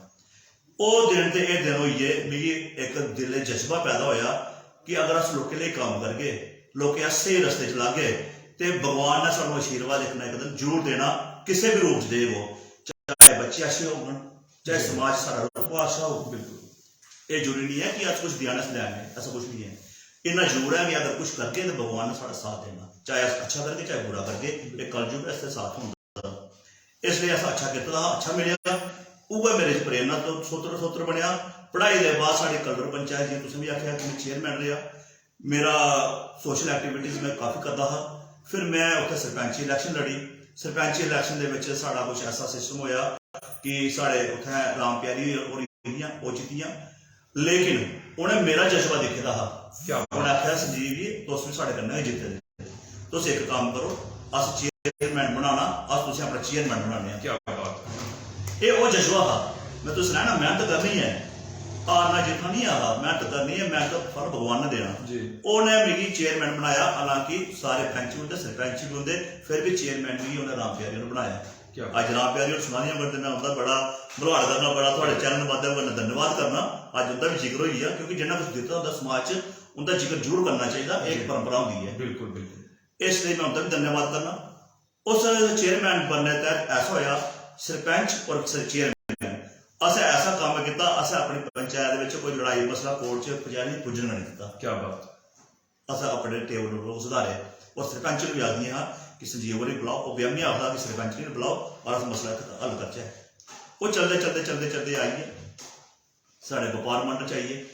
ਉਹ ਦਿਨ ਤੇ ਇਹ ਦਿਨ ਹੋਈਏ, ਮੇਰੀ ਇੱਕ ਦਿਲ ਵਿੱਚ ਜਜ਼ਬਾ ਪੈਦਾ ਹੋਇਆ ਕਿ ਅਗਰ ਅਸੀਂ ਲੋਕਾਂ ਲਈ ਕੰਮ ਕਰਗੇ, ਲੋਕਾਂ ਸਹੀ ਰਸਤੇ ਚ ਲਾਗੇ, ਤੇ ਭਗਵਾਨ ਨੇ ਸਾਨੂੰ ਆਸ਼ੀਰਵਾਦ ਇੱਕ ਨਾ ਇੱਕ ਦਿਨ ਜ਼ਰੂਰ ਦੇਣਾ, ਕਿਸੇ ਵੀ ਰੂਪ ਚ ਦੇਵੋ। ਚਾਹੇ ਬੱਚੇ ਅੱਛੇ ਹੋਣ, ਚਾਹੇ ਸਮਾਜ ਸਾਡਾ ਰੁਤਬਾ ਅੱਛਾ ਹੋ। ਬਿਲਕੁਲ। ਇਹ ਜ਼ਰੂਰੀ ਨਹੀਂ ਹੈ ਕਿ ਅੱਜ ਕੁਝ ਦਿਆਨਸ ਲੈਣੇ, ਐਸਾ ਕੁਝ ਨਹੀਂ ਹੈ। ਇੰਨਾ ਜ਼ਰੂਰ ਹੈ ਕਿ ਅਗਰ ਕੁਝ ਕਰਕੇ ਤਾਂ ਭਗਵਾਨ ਨੇ ਸਾਡਾ ਸਾਥ ਦੇਣਾ, ਚਾਹੇ ਅਸੀਂ ਅੱਛਾ ਕਰਕੇ, ਚਾਹੇ ਬੁਰਾ ਕਰਕੇ। ਇਹ ਕਲਯੁਗ ਇਸ ਤੇ ਸਾਥ ਹੁੰਦਾ। ਇਸ ਲਈ ਅਸਾਂ ਅੱਛਾ ਕੀਤਾ, ਅੱਛਾ ਮਿਲਿਆ। ਉਹ ਮੇਰੇ ਚ ਪ੍ਰੇਰਨਾ ਤੋਂ ਸੋਤਰ ਸੋਤਰ ਬਣਿਆ। ਪੜ੍ਹਾਈ ਦੇ ਬਾਅਦ ਸਾਡੇ ਕਲਰ ਪੰਚਾਇਤ ਜੀ, ਤੁਸੀਂ ਵੀ ਆਖਿਆ ਕਿ ਮੈਂ ਚੇਅਰਮੈਨ ਰਿਹਾ। ਮੇਰਾ ਸੋਸ਼ਲ ਐਕਟੀਵਿਟੀਜ਼ ਮੈਂ ਕਾਫੀ ਕਰਦਾ ਹਾਂ। ਫਿਰ ਮੈਂ ਉੱਥੇ ਸਰਪੰਚੀ ਇਲੈਕਸ਼ਨ ਲੜੀ। ਸਰਪੰਚੀ ਇਲੈਕਸ਼ਨ ਦੇ ਵਿੱਚ ਸਾਡਾ ਕੁਝ ਐਸਾ ਸਿਸਟਮ ਹੋਇਆ ਕਿ ਸਾਡੇ ਉੱਥੇ ਰਾਮ ਪਿਆਰੀ ਔਰ ਉਹ ਜਿੱਤੀਆਂ। ਲੇਕਿਨ ਉਹਨੇ ਮੇਰਾ ਜਜ਼ਬਾ ਦੇਖੇ ਦਾ ਹਾਂ। क्या ਉਹਨੇ ਆਖਿਆ, "संजीव जी, तुस भी साढ़े कन्नै ही जित्ते दे, तुस एक काम करो, अस चेयरमैन बनाना, अस तुसें अपना चेयरमैन बनाने आं।" क्या बात है। ਇਹ ਉਹ ਜਜ਼ਬਾ ਹਾਂ। ਮੈਂ ਤੁਸੀਂ ਸਣਾ ਨਾ, ਮਿਹਨਤ ਕਰਨੀ ਹੈ, ਹਾਰਨਾ ਜਿੱਤਣਾ ਨਹੀਂ ਆਹ, ਮਿਹਨਤ ਕਰਨੀ ਹੈ, ਮਿਹਨਤ ਦਾ ਫਲ ਭਗਵਾਨ ਨੇ ਦੇਣਾ। ਜੀ। ਉਹਨੇ ਮੇਰੀ ਚੇਅਰਮੈਨ ਬਣਾਇਆ, ਹਾਲਾਂਕਿ ਸਾਰੇ ਪੈਂਚ ਵੀ ਹੁੰਦੇ, ਸਰਪੰਚ ਵੀ ਹੁੰਦੇ, ਫਿਰ ਵੀ ਚੇਅਰਮੈਨ ਵੀ ਉਹਨੇ ਰਾਮ ਪਿਆਰੀ ਨੂੰ ਬਣਾਇਆ। क्या ਅੱਜ ਰਾਮ ਪਿਆਰੀ ਨੂੰ ਸੁਣਾਈਆਂ ਵਰਦੇ, ਮੈਂ ਉਹਦਾ ਬੜਾ ਬੁਲਾੜ ਕਰਨਾ, ਬੜਾ ਤੁਹਾਡੇ ਚੈਨਲ ਮਾਧਿਅਮ ਕਰਨਾ, ਧੰਨਵਾਦ ਕਰਨਾ। ਅੱਜ ਉਹਦਾ ਵੀ ਜ਼ਿਕਰ ਹੋਈ ਆ, ਕਿਉਂਕਿ ਜਿੰਨਾ ਕੁਝ ਦਿੱਤਾ ਹੁੰਦਾ ਸਮਾਜ 'ਚ, ਉਹਦਾ ਜ਼ਿਕਰ ਜ਼ਰੂਰ ਕਰਨਾ ਚਾਹੀਦਾ। ਇਹ ਇੱਕ ਪਰੰਪਰਾ ਹੁੰਦੀ ਹੈ, बिल्कुल बिल्कुल। ਇਸ ਲਈ ਮੈਂ ਉਹਦਾ ਵੀ ਧੰਨਵਾਦ ਕਰਨਾ। ਉਸ ਚੇਅਰਮੈਨ ਬਣਨੇ ਤਹਿਤ ਐਸਾ ਹੋਇਆ, ਸਰਪੰਚ ਔਰ ਸ- ਚੇਅਰਮੈਨ, ਅਸਾਂ ਐਸਾ ਕੰਮ ਕੀਤਾ, ਅਸਾਂ ਆਪਣੀ ਪੰਚਾਇਤ ਦੇ ਵਿੱਚ ਕੋਈ ਲੜਾਈ ਮਸਲਾ ਕੋਰਟ 'ਚ ਕਚਹਿਰੀ 'ਚ ਪੁੱਜਣ ਨਹੀਂ ਦਿੱਤਾ। क्या बात। ਅਸਾਂ ਆਪਣੇ ਟੇਬਲ ਨੂੰ ਸੁਧਾਰੇ ਔਰ ਸਰਪੰਚ ਨੂੰ ਵੀ ਆਖਦੀ ਹਾਂ ਕਿ संजीव होरें गी बुलाओ। ਉਹ ਬੇਅਮੀ ਆਖਦਾ ਕਿ सरपंच गी बुलाओ और अस मसला हल करचै। ਉਹ चलदे चलदे चलदे चलदे आइयै साढ़े बपार मंडल च आइयै,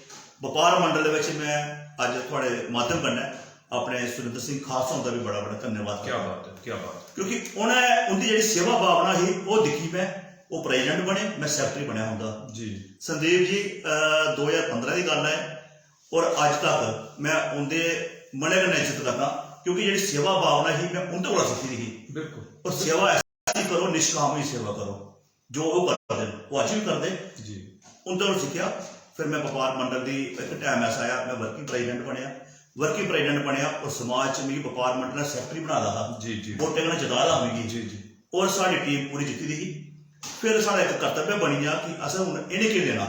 बपार मंडल दे बिच मैं अज्ज थुआढ़े माध्यम कन्नै अपने सुरिंदर सिंह खालसा हुंदा बी बड़ा बड़ा धन्यवाद क्या करना। बात है, क्या बात है। क्योंकि उ'नें, उं'दी जेह्ड़ी सेवा भावना ही, ओह् दिक्खी मैं, ओह् प्रेसिडेंट बने, मैं सैकटरी बनेआ उं'दा। जी। संदीप जी, अ, दो ज्हार पंदरां दी गल्ल ऐ, और अज्ज तक मैं उं'दे मनै कन्नै इज्जत करना, क्योंकि जेह्ड़ी सेवा भावना ही, मैं उं'दे कोला सिक्खी दी ही। बिल्कुल। और सेवा ऐसी करो, निष्काम ही सेवा करो, जो ओह् करदे न, ओह् अज्ज बी करदे। जी। उं'दे कोला सिक्खेआ। फिर मैं बपार मंडल दी, इक टाइम ऐसा आया, मैं वर्किंग प्रेसिडेंट बनेआ। वर्किंग प्रेसिडेंट बनेआ और समाज च मिगी बपार मंडल ने सैकटरी बनाए दा हा। जी, जी। वोटें कन्नै जताए दा हा मिगी। जी, जी। और साढ़ी टीम पूरी जित्ती दी ही। फिर साढ़ा इक कर्तव्य बनी गेआ कि असें हून इ'नें केह् देना।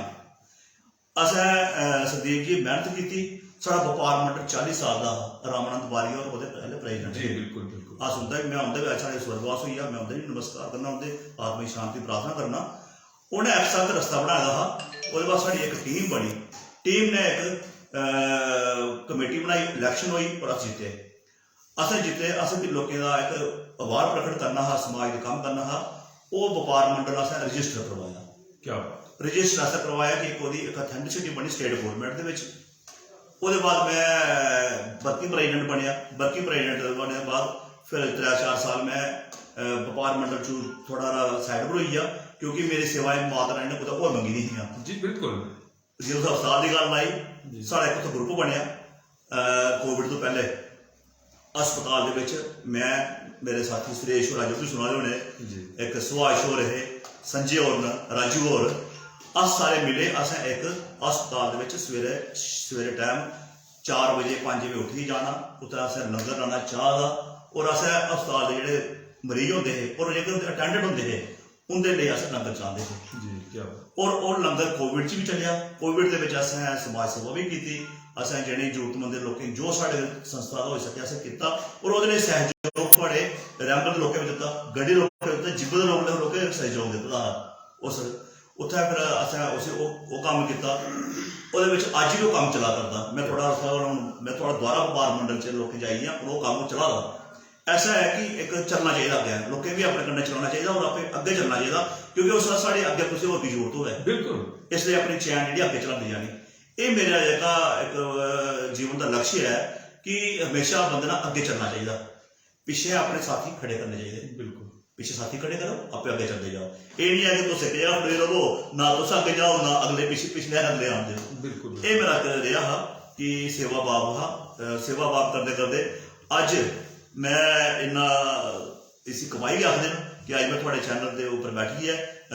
असें, अ, संदीप जी मेहनत कीती। साढ़ा बपार मंडल चाली साल दा हा। रामानंद वारिया होर ओह्दे पैह्ले प्रेसिडेंट जी, हे। बिल्कुल, बिल्कुल। अस उं'दा बी, मैं उं'दा बी, साढ़े स्वर्गवास होई गेआ, मैं उं'दा बी नमस्कार करना, उं'दे आत्मा दी शांति प्रार्थना करना। उ'नें इक साथ रस्ता बनाए दा हा। ओह्दे बाद साढ़ी इक टीम बनी। टीम ने इक, अ, कमेटी बनाई, इलैक्शन होई और अस जित्ते। असें जित्ते, असें बी लोकें दा इक आभार प्रकट करना हा, समाज दे कम्म करना हा। ओह् बपार मंडल असें रजिस्टर करवाया। क्या बात। रजिस्टर असें करवाया कि इक ओह्दी इक अथेंटिसिटी बनी स्टेट गौरमैंट दे बिच। ओह्दे बाद मैं वर्किंग प्रेसिडेंट बनेआ। वर्किंग प्रेसिडेंट बनने दे बाद फिर त्रै चार साल मैं, अ, बपार मंडल चों थोह्ड़ा हारा साइड पर होई गेआ, क्योंकि मेरी सेवाएं माता रानी ने कुतै होर मंगी दियां हियां। जी, बिल्कुल। जिसलै अस्पताल दी गल्ल आई, जी। साढ़ा इक उत्थै ग्रुप बनेआ, अ, कोविड तो पैह्ले अस्पताल दे बिच मैं, मेरे साथी सुरेश होर, अज्ज ओह् बी सुना दे होने, जी। इक सुभाष होर हे, संजय होर न, राजू होर, अस सारे मिले, असें इक अस्पताल दे बिच सवेरे, सवेरे टाइम चार बजे, पंज बजे उट्ठियै जाना, उत्थै असें लंगर लाना चाह् दा, और असें अस्पताल दे जेह्ड़े मरीज होंदे हे और जेह्के उं'दे अटैंडेंट होंदे हे, उं'दे लेई अस लंगर चलांदे हे। जी, क्या बात। और ओह् लंगर कोविड च बी चलेआ। कोविड दे बिच असें समाज सेवा बी कीती, असें जेह्ड़े जरूरतमंद लोकें जो साढ़े संस्था दा होई सकेआ असें कीता। और ओह्दे लेई सैहयोग थुआढ़े रैंबल दे लोकें बी दित्ता, गढ़ी लोकें बी दित्ता, जिब्बे दे लोकें, लोकें बी सैहयोग दित्ते दा हा। उस, उत्थै फिर असें उसी ओह्, ओह् कम्म कीता। ओह्दे बिच अज्ज बी ओह् कम्म चला करदा। मैं थुआढ़ा, हून मैं थुआढ़ा दोबारा बपार मंडल च लोकें जाइयै हून ओह् कम्म चला दा। ऐसा ऐ कि इक चलना चाहिदा अग्गें, लोकें बी अपने कन्नै चलाना चाहिदा और आपे अग्गें चलना चाहिदा, क्योंकि उस बेल्लै साढ़े अग्गें कुसै होर दी जरूरत होऐ। बिल्कुल। इसलेई अपनी चैन जेह्ड़ी अग्गें चलांदी जानी। एह् मेरा जेह्का इक, अ, जीवन दा लक्ष्य ऐ कि म्हेशां बंदे ने अग्गें चलना चाहिदा, पिच्छें अपने साथी खड़े करने चाहिदे। बिल्कुल। पिच्छें साथी खड़े करो, आपे अग्गें चलदे जाओ। एह् निं ऐ कि तुस इक जगह खड़ोई र'वो, ना तुस अग्गें जाओ, ना अगले पिच्छें, पिछले अगले आंदे। बिल्कुल। एह् मेरा इक रेहा हा कि सेवा भाव हा, अ, सेवा भाव करदे करदे अज्ज में इन्ना, इसी कमाई गै आखदे न कि अज्ज में थुआढ़े चैनल दे उप्पर बैठियै, अ,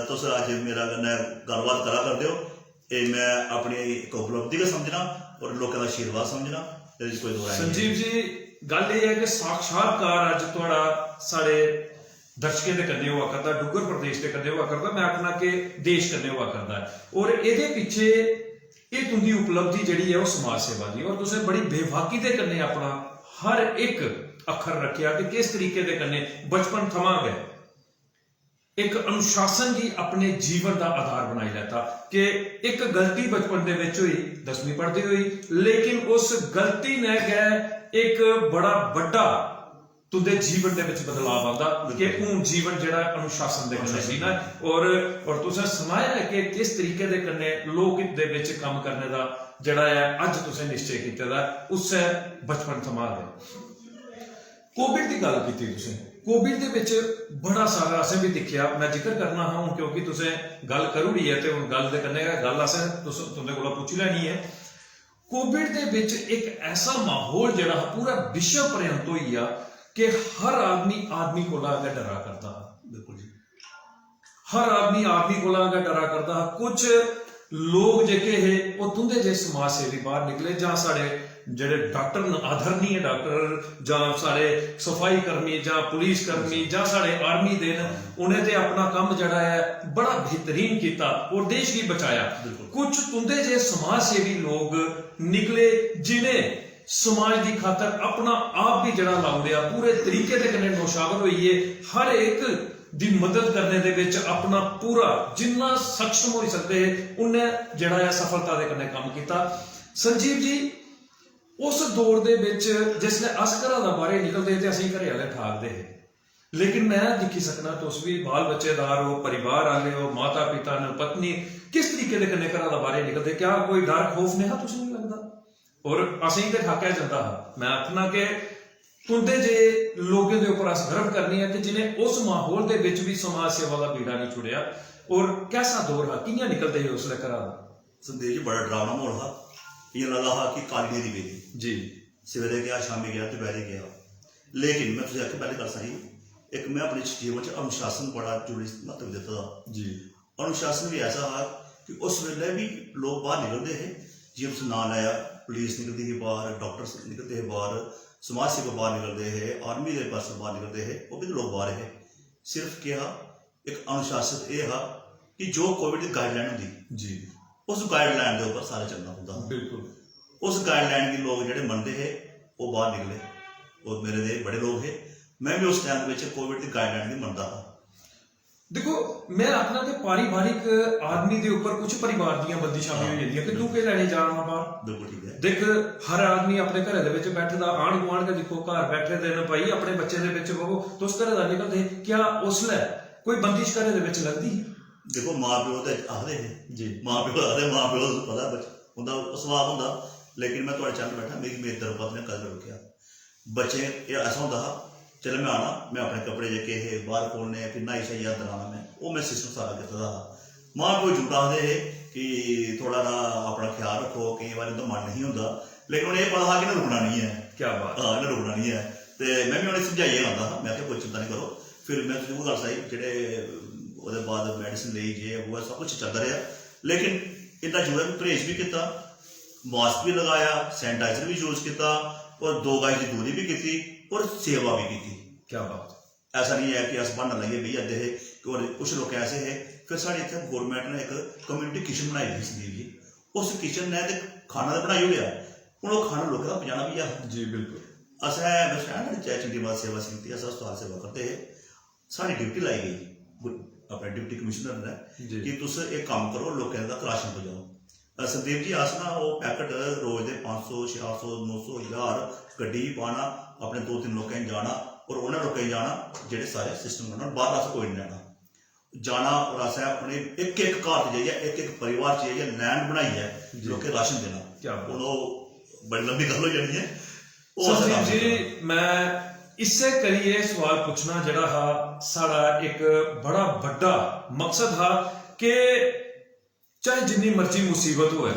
तुस अज्ज मेरे कन्नै गल्लबात करा करदे ओ। एह् में अपनी इक उपलब्धि गै समझना और लोकें दा आशीर्वाद समझना, एह्दे च कोई दो राय नेईं। संजीव जी, गल्ल एह् ऐ कि साक्षात्कार अज्ज थुआढ़ा साढ़े दर्शकें दे कन्नै होआ करदा, डुग्गर प्रदेश दे कन्नै होआ करदा, में आखना कि देश कन्नै होआ करदा ऐ। और एह्दे पिच्छे एह् तुं'दी उपलब्धि जेह्ड़ी ऐ, ओह् समाज सेवा दी, और तुसें बड़ी बेबाकी दे कन्नै अपना हर इक अक्खर रक्खेआ कि किस तरीके दे कन्नै बचपन थमां गै इक अनुशासन गी अपने जीवन दा आधार बनाई लैता कि इक गलती बचपन दे बिच होई, दसमीं पढ़दे होई, लेकिन उस गलती ने गै इक बड़ा बड्डा तुं'दे जीवन दे बिच बदलाव आंदा कि बिल्कुल। हून जीवन जेह्ड़ा अनुशासन दे कन्नै अनुशासन। जीना ऐ। और, और तुसें सनाया ऐ कि किस तरीके दे कन्नै लोक हित दे बिच कम्म करने दा जेह्ड़ा ऐ अज्ज तुसें निश्चय कीते दा ऐ, उस्सै बचपन थमां गै। कोविड दी गल्ल कीती तुसें, कोविड दे बिच बड़ा सारा असें बी दिक्खेआ, में जिक्र करना हा हून क्योंकि तुसें गल्ल करी ओड़ी ऐ ते हून गल्ल दे कन्नै गै गल्ल असें तुस, तुं'दे कोला पुच्छी लैनी ऐ। कोविड दे बिच इक ऐसा माहौल जेह्ड़ा हा पूरा विश्व पर्यंत होई गेआ कि हर आदमी आदमी कोला गै डरा करदा हा। बिल्कुल जी। हर आदमी आदमी कोला गै डरा करदा हा। कुछ लोक जेह्के हे, ओह् तुं'दे जे समाज सेवी बाहर निकले, जां साढ़े जेह्ड़े डाक्टर न, आदरणीय डाक्टर, जां साढ़े सफाई कर्मी, जां पुलिस कर्मी, जां साढ़े आर्मी दे न, उ'नें ते अपना कम्म जेह्ड़ा ऐ बड़ा बेहतरीन कीता और देश गी बचाया। बिल्कुल। कुछ तुं'दे जे समाज सेवी लोक निकले जि'नें समाज दी खातर अपना आप बी जेह्ड़ा लाई ओड़ेआ, पूरे तरीके दे कन्नै नौशावर होइयै हर इक दी मदद करने दे बिच अपना पूरा जिन्ना सक्षम होई सकदे हे, उन्नै जेह्ड़ा ऐ सफलता दे कन्नै कम्म कीता। संजीव जी, उस दौर दे बिच जिसलै अस घरा दा बाहरै निकलदे हे ते असेंगी घरै आह्ले ठाकदे हे, लेकिन में दिक्खी सकना तुस बी बाल बच्चेदार ओ, परिवार आह्ले ओ, माता पिता न, पत्नी, किस तरीके दे कन्नै घरा दा बाहरै निकलदे? क्या कोई डर खौफ नेहा तुसेंगी लगदा? और असेंगी ते ठाकेआ जंदा हा। में आखना कि तुं'दे जे लोकें दे उप्पर अस गर्व करने आं कि जि'नें उस माहौल दे बिच बी समाज सेवा दा बीड़ा निं छुड़ेआ। और कैसा दौर हा, कि'यां निकलदे हे उसलै घरा दा? संदीप जी, बड़ा डरावना माहौल हा। इ'यां लगदा हा कि काली न्हेरी पेदी। जी। सवेरे गेआ, शामीं गेआ, दपैह्रीं गेआ। लेकिन में तुसें आखेआ पैह्ली गल्ल सारी, इक में अपने जीवन च अनुशासन बड़ा जरूरी म्हत्तव दित्ते दा। जी। अनुशासन बी ऐसा हा कि उस बेल्लै बी लोक बाहर निकलदे हे, जि'यां तुसें नांऽ लैआ, पुलिस निकलदी ही बाहर, डाक्टर निकलदे हे बाहर, समाज सेवक बाहर निकलदे हे, आर्मी दे पर्सन बाहर निकलदे हे, ओह् बी ते लोक बाहर हे। सिर्फ केह् हा, इक अनुशासन एह् हा कि जो कोविड दी गाइडलाइन होंदी, जी। उस गाइडलाइन दे उप्पर सारे चलना पौंदा हा। बिल्कुल। उस गाइडलाइन गी लोक जेह्ड़े मनदे हे, ओह् बाहर निकले। और मेरे दे बड़े लोक हे, में बी उस टाइम दे बिच कोविड दी गाइडलाइन गी मनदा हा। दिक्खो, में आखना कि पारिवारिक आदमी दे उप्पर कुछ परिवार दियां बंदिशां बी हां, होई जंदियां कि तू बिल्कुल। केह् लैने जा रहा बाहर? बिल्कुल ठीक ऐ। दिक्ख, हर आदमी अपने घरै दे बिच बैठे दा, आंढ गुआंढ गै दिक्खो, घर बैठे दे न भाई, अपने बच्चें दे बिच बवो, तुस घरै दा निकलदे, क्या उसलै कोई बंदिश घरै दे बिच लगदी ही? दिक्खो, मां प्यो ते आखदे हे, जी। मां प्यो आखदे, मां प्यो दा पता बच-, उं'दा सुभाऽ होंदा, लेकिन में थुआढ़े चरण बैठा, मिगी मेरी तरफा तुसें कदें निं रोकेआ। बच्चें एह् ऐसा होंदा हा, जिसलै में आना, में अपने कपड़े जेह्के हे बाह्र खोह्लने, फ्ही न्हाई शाइयै अंदर आना में, ओह् में सिस्टम सारा कीते दा हा। मां प्यो जरूर आखदे हे कि थोह्ड़ा हारा अपना ख्याल रक्खो, केईं बारी उं'दा मन नेईं होंदा, लेकिन उ'नें एह् पता हा कि इ'नें रुकना निं ऐ। क्या बात। हां, इ'नें रुकना निं ऐ। ते में बी उ'नेंगी समझाइयै आंदा हा, में आखेआ, "कोई चिंता निं करो।" फिर में तुसेंगी गल्ल सनाई, जेह्ड़े ओह्दे बाद मेडिसिन लेई, जे वो सब कुछ चलदा रेहा, लेकिन इन्ना जरूर ऐ कि परहेज बी कीता, मास्क बी लगाया, सैनिटाइजर बी यूज कीता और दो गज दी दूरी बी कीती और सेवा बी कीती। क्या बात। ऐसा नहीं है कि अस ब्हाना लाइयै बेही जंदे हे। और कुछ लोग ऐसे हे, फिर साढ़े इत्थै गौरमैंट ने इक कम्युनिटी किचन बनाई दी ही, संदीप जी। उस किचन ने ते खाना ते बनाई ओड़ेआ, हून ओह् खाना लोकें दा पजाना बी ऐ। जी, बिल्कुल। असें, में सनाया ना, जय चंडी माता सेवा समिति, अस अस्पताल सेवा करदे हे। साढ़ी ड्यूटी लाई गेई गु-, अपने डिप्टी कमिश्नर ने जी। कि तुस एह् कम्म करो, लोकें तक राशन पजाओ। अ, संदीप जी, अस ना ओह् पैकेट रोज दे पंज सौ, छे सौ, नौ सौ, ज्हार गड्डी च पाना, अपने दो तिन्न लोकें गी जाना और उ'नें लोकें गी जाना जेह्ड़े सारे सिस्टम कन्नै बाहर अस कोई निं लैना। जाना और असें उ'नें इक इक घर च जाइयै, इक इक परिवार च जाइयै, लैन बनाइयै लोकें राशन देना। क्या बात। हून ओह् बड़ी लंबी गल्ल होई जानी ऐ। ओह् असें संदीप जी, मैं इस्सै करियै सवाल पुच्छना जेह्ड़ा हा, साढ़ा इक बड़ा बड्डा मकसद हा कि चाहे जिन्नी मर्जी मुसीबत होऐ,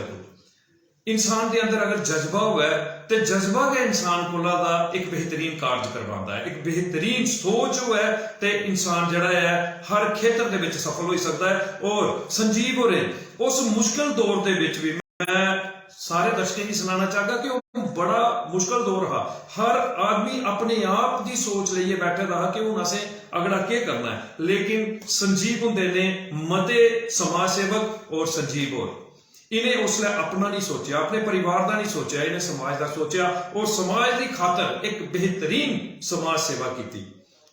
इंसान दे अंदर अगर जज्बा होऐ ते जज्बा गै इंसान कोला दा इक बेहतरीन कार्ज करवांदा ऐ। इक बेहतरीन सोच होऐ ते इंसान जेह्ड़ा ऐ हर खेतर दे विच सफल होई सकदा ऐ। और संजीव होरें उस मुश्किल दौर दे विच भी, मैं सारे दर्शकें गी सनाना चाहगा कि ओह् बड़ा मुश्किल दौर हा। हर आदमी अपने आप दी सोच लेइयै बैठे दा हा कि हुन असें अगड़ा केह् करना ऐ, लेकिन संजीव हुंदे ने मते समाज सेवक और संजीव होर, इ'नें उसलै अपना नहीं सोचेआ, अपने परिवार दा नहीं सोचेआ, इ'नें समाज दा सोचेआ और समाज दी खातर इक बेहतरीन समाज सेवा कीती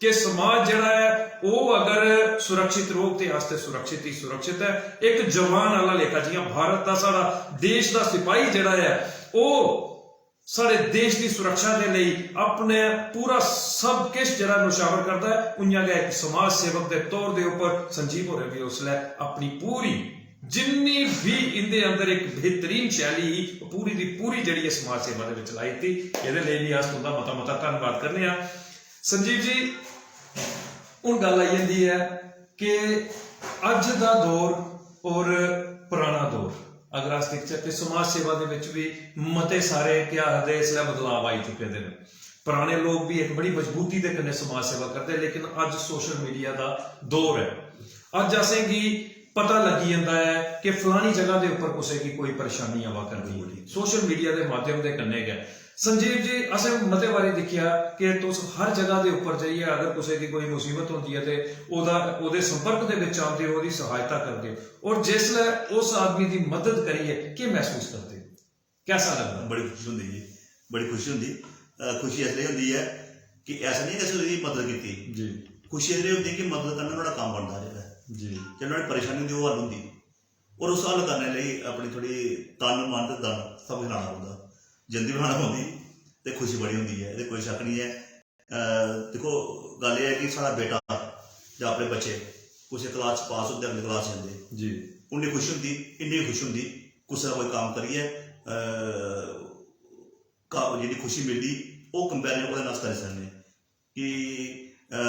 कि समाज जेह्ड़ा ऐ ओह् अगर सुरक्षित रौह्ग ते अस ते सुरक्षित ही सुरक्षित ऐ। इक जवान आह्ला लेखा, जि'यां भारत दा साढ़ा देश दा सिपाही जेह्ड़ा ऐ ओह् साढ़े देश दी सुरक्षा दे लेई अपने पूरा सब किश जेह्ड़ा नौशावर करदा ऐ, उ'आं गै इक समाज सेवक दे तौर दे उप्पर संजीव होरें बी उसलै अपनी पूरी जिन्नी बी इंदे अंदर इक बेहतरीन शैली ही, ओह् पूरी दी पूरी जेह्ड़ी ऐ समाज सेवा दे विच लाई दित्ती। एह्दे लेई बी अस तुं'दा मता मता धन्नवाद करने आं। संजीव जी, हुन गल्ल आई जंदी ऐ कि अज्ज दा दौर और पराना दौर अगर अस दिखचै ते समाज सेवा दे विच बी मते सारे, केह् आखदे, इसलै बदलाव आई चुके दे न। पराने लोक बी इक बड़ी मजबूती दे कन्नै समाज सेवा करदे, लेकिन अज्ज सोशल मीडिया दा दौर ऐ। अज्ज असेंगी पता लग्गी जंदा ऐ कि फलानी जगह दे उप्पर कुसै गी कोई परेशानी आवा करदी ऐ, सोशल मीडिया दे माध्यम दे कन्नै गै। संजीव जी, असें मते बारी दिक्खेआ कि तुस हर जगह दे उप्पर जाइयै अगर कुसै गी कोई मुसीबत होंदी ऐ ते ओह्दा, ओह्दे संपर्क दे बिच आंदे ओ, ओह्दी सहायता करदे ओ, और जिसलै उस आदमी दी मदद करियै केह् महसूस करदे ओ, कैसा लगदा? बड़ी खुशी होंदी जी, बड़ी खुशी होंदी। अ, खुशी इसलेई होंदी ऐ कि ऐसा नहीं कि असें ओह्दी मदद कीती। जी। खुशी इसलेई होंदी कि मदद कन्नै नुहाड़ा कम्म बनदा जेह्ड़ा ऐ। जी। ते नुहाड़ी परेशानी होंदी, ओह् हल होंदी। और उस हल करने लेई अपनी थोह्ड़ी तन, मन ते धन सब किश लाना पौंदा। जिंद बी लाना पौंदी ते खुशी बड़ी होंदी ऐ, एह्दे कोई शक्क निं ऐ। अ, दिक्खो, गल्ल एह् ऐ कि साढ़ा बेटा जां अपने बच्चे कुसै क्लास च पास होंदे, अगली क्लास च जंदे। जी। उन्नी खुशी होंदी, इन्नी खुशी होंदी, कुसै दा कोई कम्म करियै, अ, का-, जेह्ड़ी खुशी मिलदी, ओह् comparison ओह्दे कन्नै अस करी सकने कि, अ,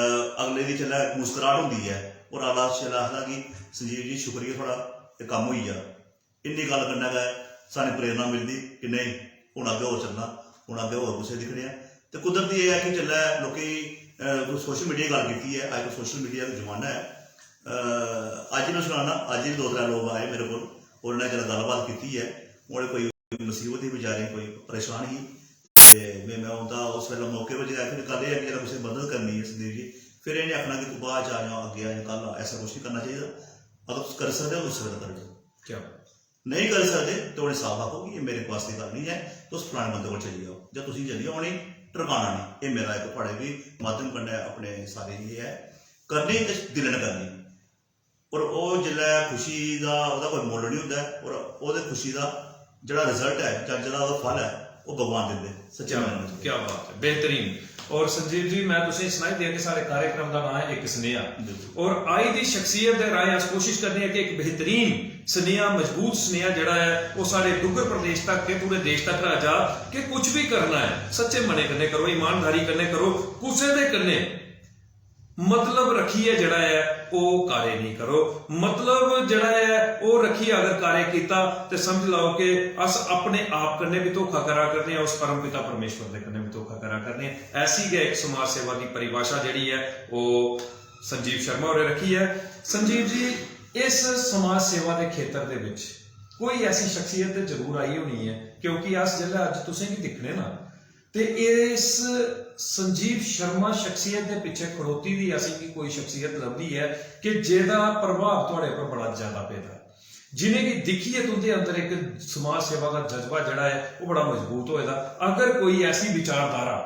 अगले दी जिसलै मुस्कराहट होंदी ऐ और अगला जिसलै आखदा कि "संजीव जी, शुक्रिया थुआढ़ा, एह् कम्म होई गेआ", इन्नी गल्ल कन्नै गै सानूं प्रेरणा मिलदी कि नेईं, हून अग्गें होर चलना, हून अग्गें होर कुसै दिक्खने आं। ते कुदरती एह् ऐ कि जेल्लै लोकें गी, अ, social media दी गल्ल कीती ऐ, अज्ज social media दा जमाना ऐ। अ, अज्ज में सनाना, अज्ज बी दो त्रै लोक आए मेरे कोल, और उ'नें जेल्लै गल्लबात कीती ऐ, उ'नें कोई मुसीबत ही बेचारे, कोई परेशान ही, ते में, में उं'दा उस बेल्लै मौके पर जेल्लै, फिर गल्ल एह् ऐ कि जेल्लै कुसै दी मदद करनी ऐ संदीप जी, फिर इ'नें आखना कि "तूं बाद च आ जां अग्गें आ जां कल आ", ऐसा कुछ नहीं करना चाहिए। अगर तुस करी सकदे ओ, उस बेल्लै करी ओड़ो। क्या बात। नेईं करी सकदे ते उ'नें साफ आखो कि "एह् मेरे बस दी गल्ल निं ऐ, तुस फलाने बंदे कोल चली जाओ जां तुसीं चली जाओ, उ'नेंगी टरकाना निं।" एह् मेरा इक थुआढ़े बी माध्यम कन्नै अपने सारें गी एह् ऐ, करनी ते दिलै नै करनी। और ओह् जिसलै खुशी दा ओह्दा कोई मुल्ल निं होंदा ऐ, और ओह्दे खुशी दा जेह्ड़ा result ऐ जां जेह्ड़ा ओह्दा फल ऐ, ओह् भगवान दिंदे, सच्चे क्या, मन च। क्या बात है, बेहतरीन। और संजीव जी, मैं तुसें सनाई दिया कि साढ़े कार्यक्रम दा नाम है इक सनेहा। बिल्कुल। और आई दी शख्सियत दे राहें अस कोशिश करने आं कि इक बेहतरीन सनेहा, मजबूत सनेहा जेह्ड़ा ऐ, ओह् साढ़े डुग्गर प्रदेश तक ते पूरे देश तक रह जा कि कुछ भी करना ऐ, सच्चे मनै कन्नै करो, ईमानदारी कन्नै करो, कुसै दे कन्नै मतलब रक्खियै जेह्ड़ा ऐ, ओह् कार्य नेईं करो। मतलब जेह्ड़ा ऐ, ओह् रक्खियै अगर कार्य कीता, ते समझ लैओ कि अस अपने आप कन्नै बी धोखा करा करने आं, उस परम पिता परमेश्वर दे कन्नै बी धोखा करा करने आं। ऐसी गै इक समाज सेवा दी परिभाशा जेह्ड़ी ऐ, ओह् संजीव शर्मा होरें रक्खी ऐ। संजीव जी, इस समाज सेवा दे खेतर दे बिच कोई ऐसी शख्सियत ते जरूर आई होनी ऐ, क्योंकि अस जेल्लै अज्ज तुसें गी दिक्खने ना, ते इस संजीव शर्मा शख्सियत दे पिच्छे खड़ोती दी असेंगी कोई शख्सियत लभदी ऐ कि जेह्दा प्रभाव थुआढ़े पर बड़ा ज्यादा पेदा ऐ, जिनेंगी दिक्खियै तुं'दे अंदर इक समाज सेवा दा जज्बा जेह्ड़ा ऐ, ओह् बड़ा मजबूत होए दा। अगर कोई ऐसी विचारधारा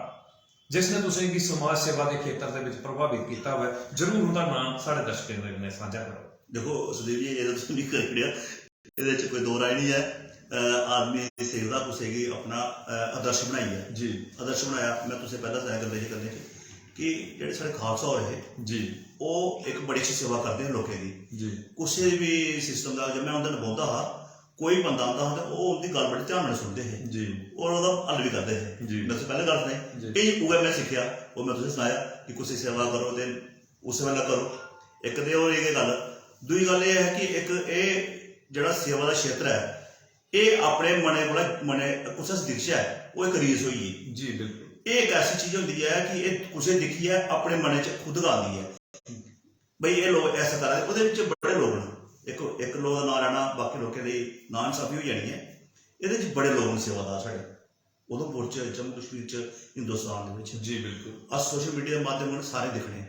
जिसने तुसेंगी समाज सेवा दे खेतर दे विच प्रभावित कीता होऐ, जरूर उं'दा नांऽ साढ़े दर्शकें दे कन्नै सांझा करो। देखो संदीप जी, एह् ते तुसें मिगी करी ओड़ेआ, एह्दे च कोई दो राय निं ऐ। अ, आदमी सिखदा कुसै गी अपना, अ, आदर्श बनाइयै। जी। आदर्श बनाया, में तुसें पैह्लें सनाया गल्लें च, गल्लें च कि जेह्ड़े साढ़े खालसा होर हे, जी। ओह् इक बड़ी अच्छी सेवा करदे हे लोकें दी। जी। कुसै बी सिस्टम दा, जब में उं'दे कन्नै बौंह्दा हा, कोई बंदा आंदा हा ते ओह् उं'दी गल्ल बड़ी ध्यान कन्नै सुनदे हे। जी। और ओह्दा हल बी करदे हे। जी। में तुसें पैह्लें गल्ल सनाई, जी। एह् उ'ऐ में सिक्खेआ, ओह् में तुसें सनाया कि कुसै सेवा करो ते उस बेल्लै करो। इक ते होई गई गल्ल। दूई गल्ल एह् ऐ कि इक एह् जेह्ड़ा सेवा दा क्षेत्र ऐ, एह् अपने मनै कोला, मनै कुसै च दिखचै, ओह् इक रीस होई गेई। जी, बिल्कुल। एह् इक ऐसी चीज होंदी ऐ कि एह् कुसै दिक्खियै अपने मनै च खुद गै आंदी ऐ। भई एह् लोक ऐसा करा दे, ओह्दे बिच्च बड़े लोक न। इक, इक लोक दा नांऽ लैना, बाकी लोकें दी नांऽ इंसाफी होई जानी ऐ। एह्दे च बड़े लोक न सेवादार साढ़े। उधमपुर च, जम्मू कश्मीर च, हिंदुस्तान दे बिच। जी, बिल्कुल। अस सोशल मीडिया दे माध्यम कन्नै सारे दिक्खने आं।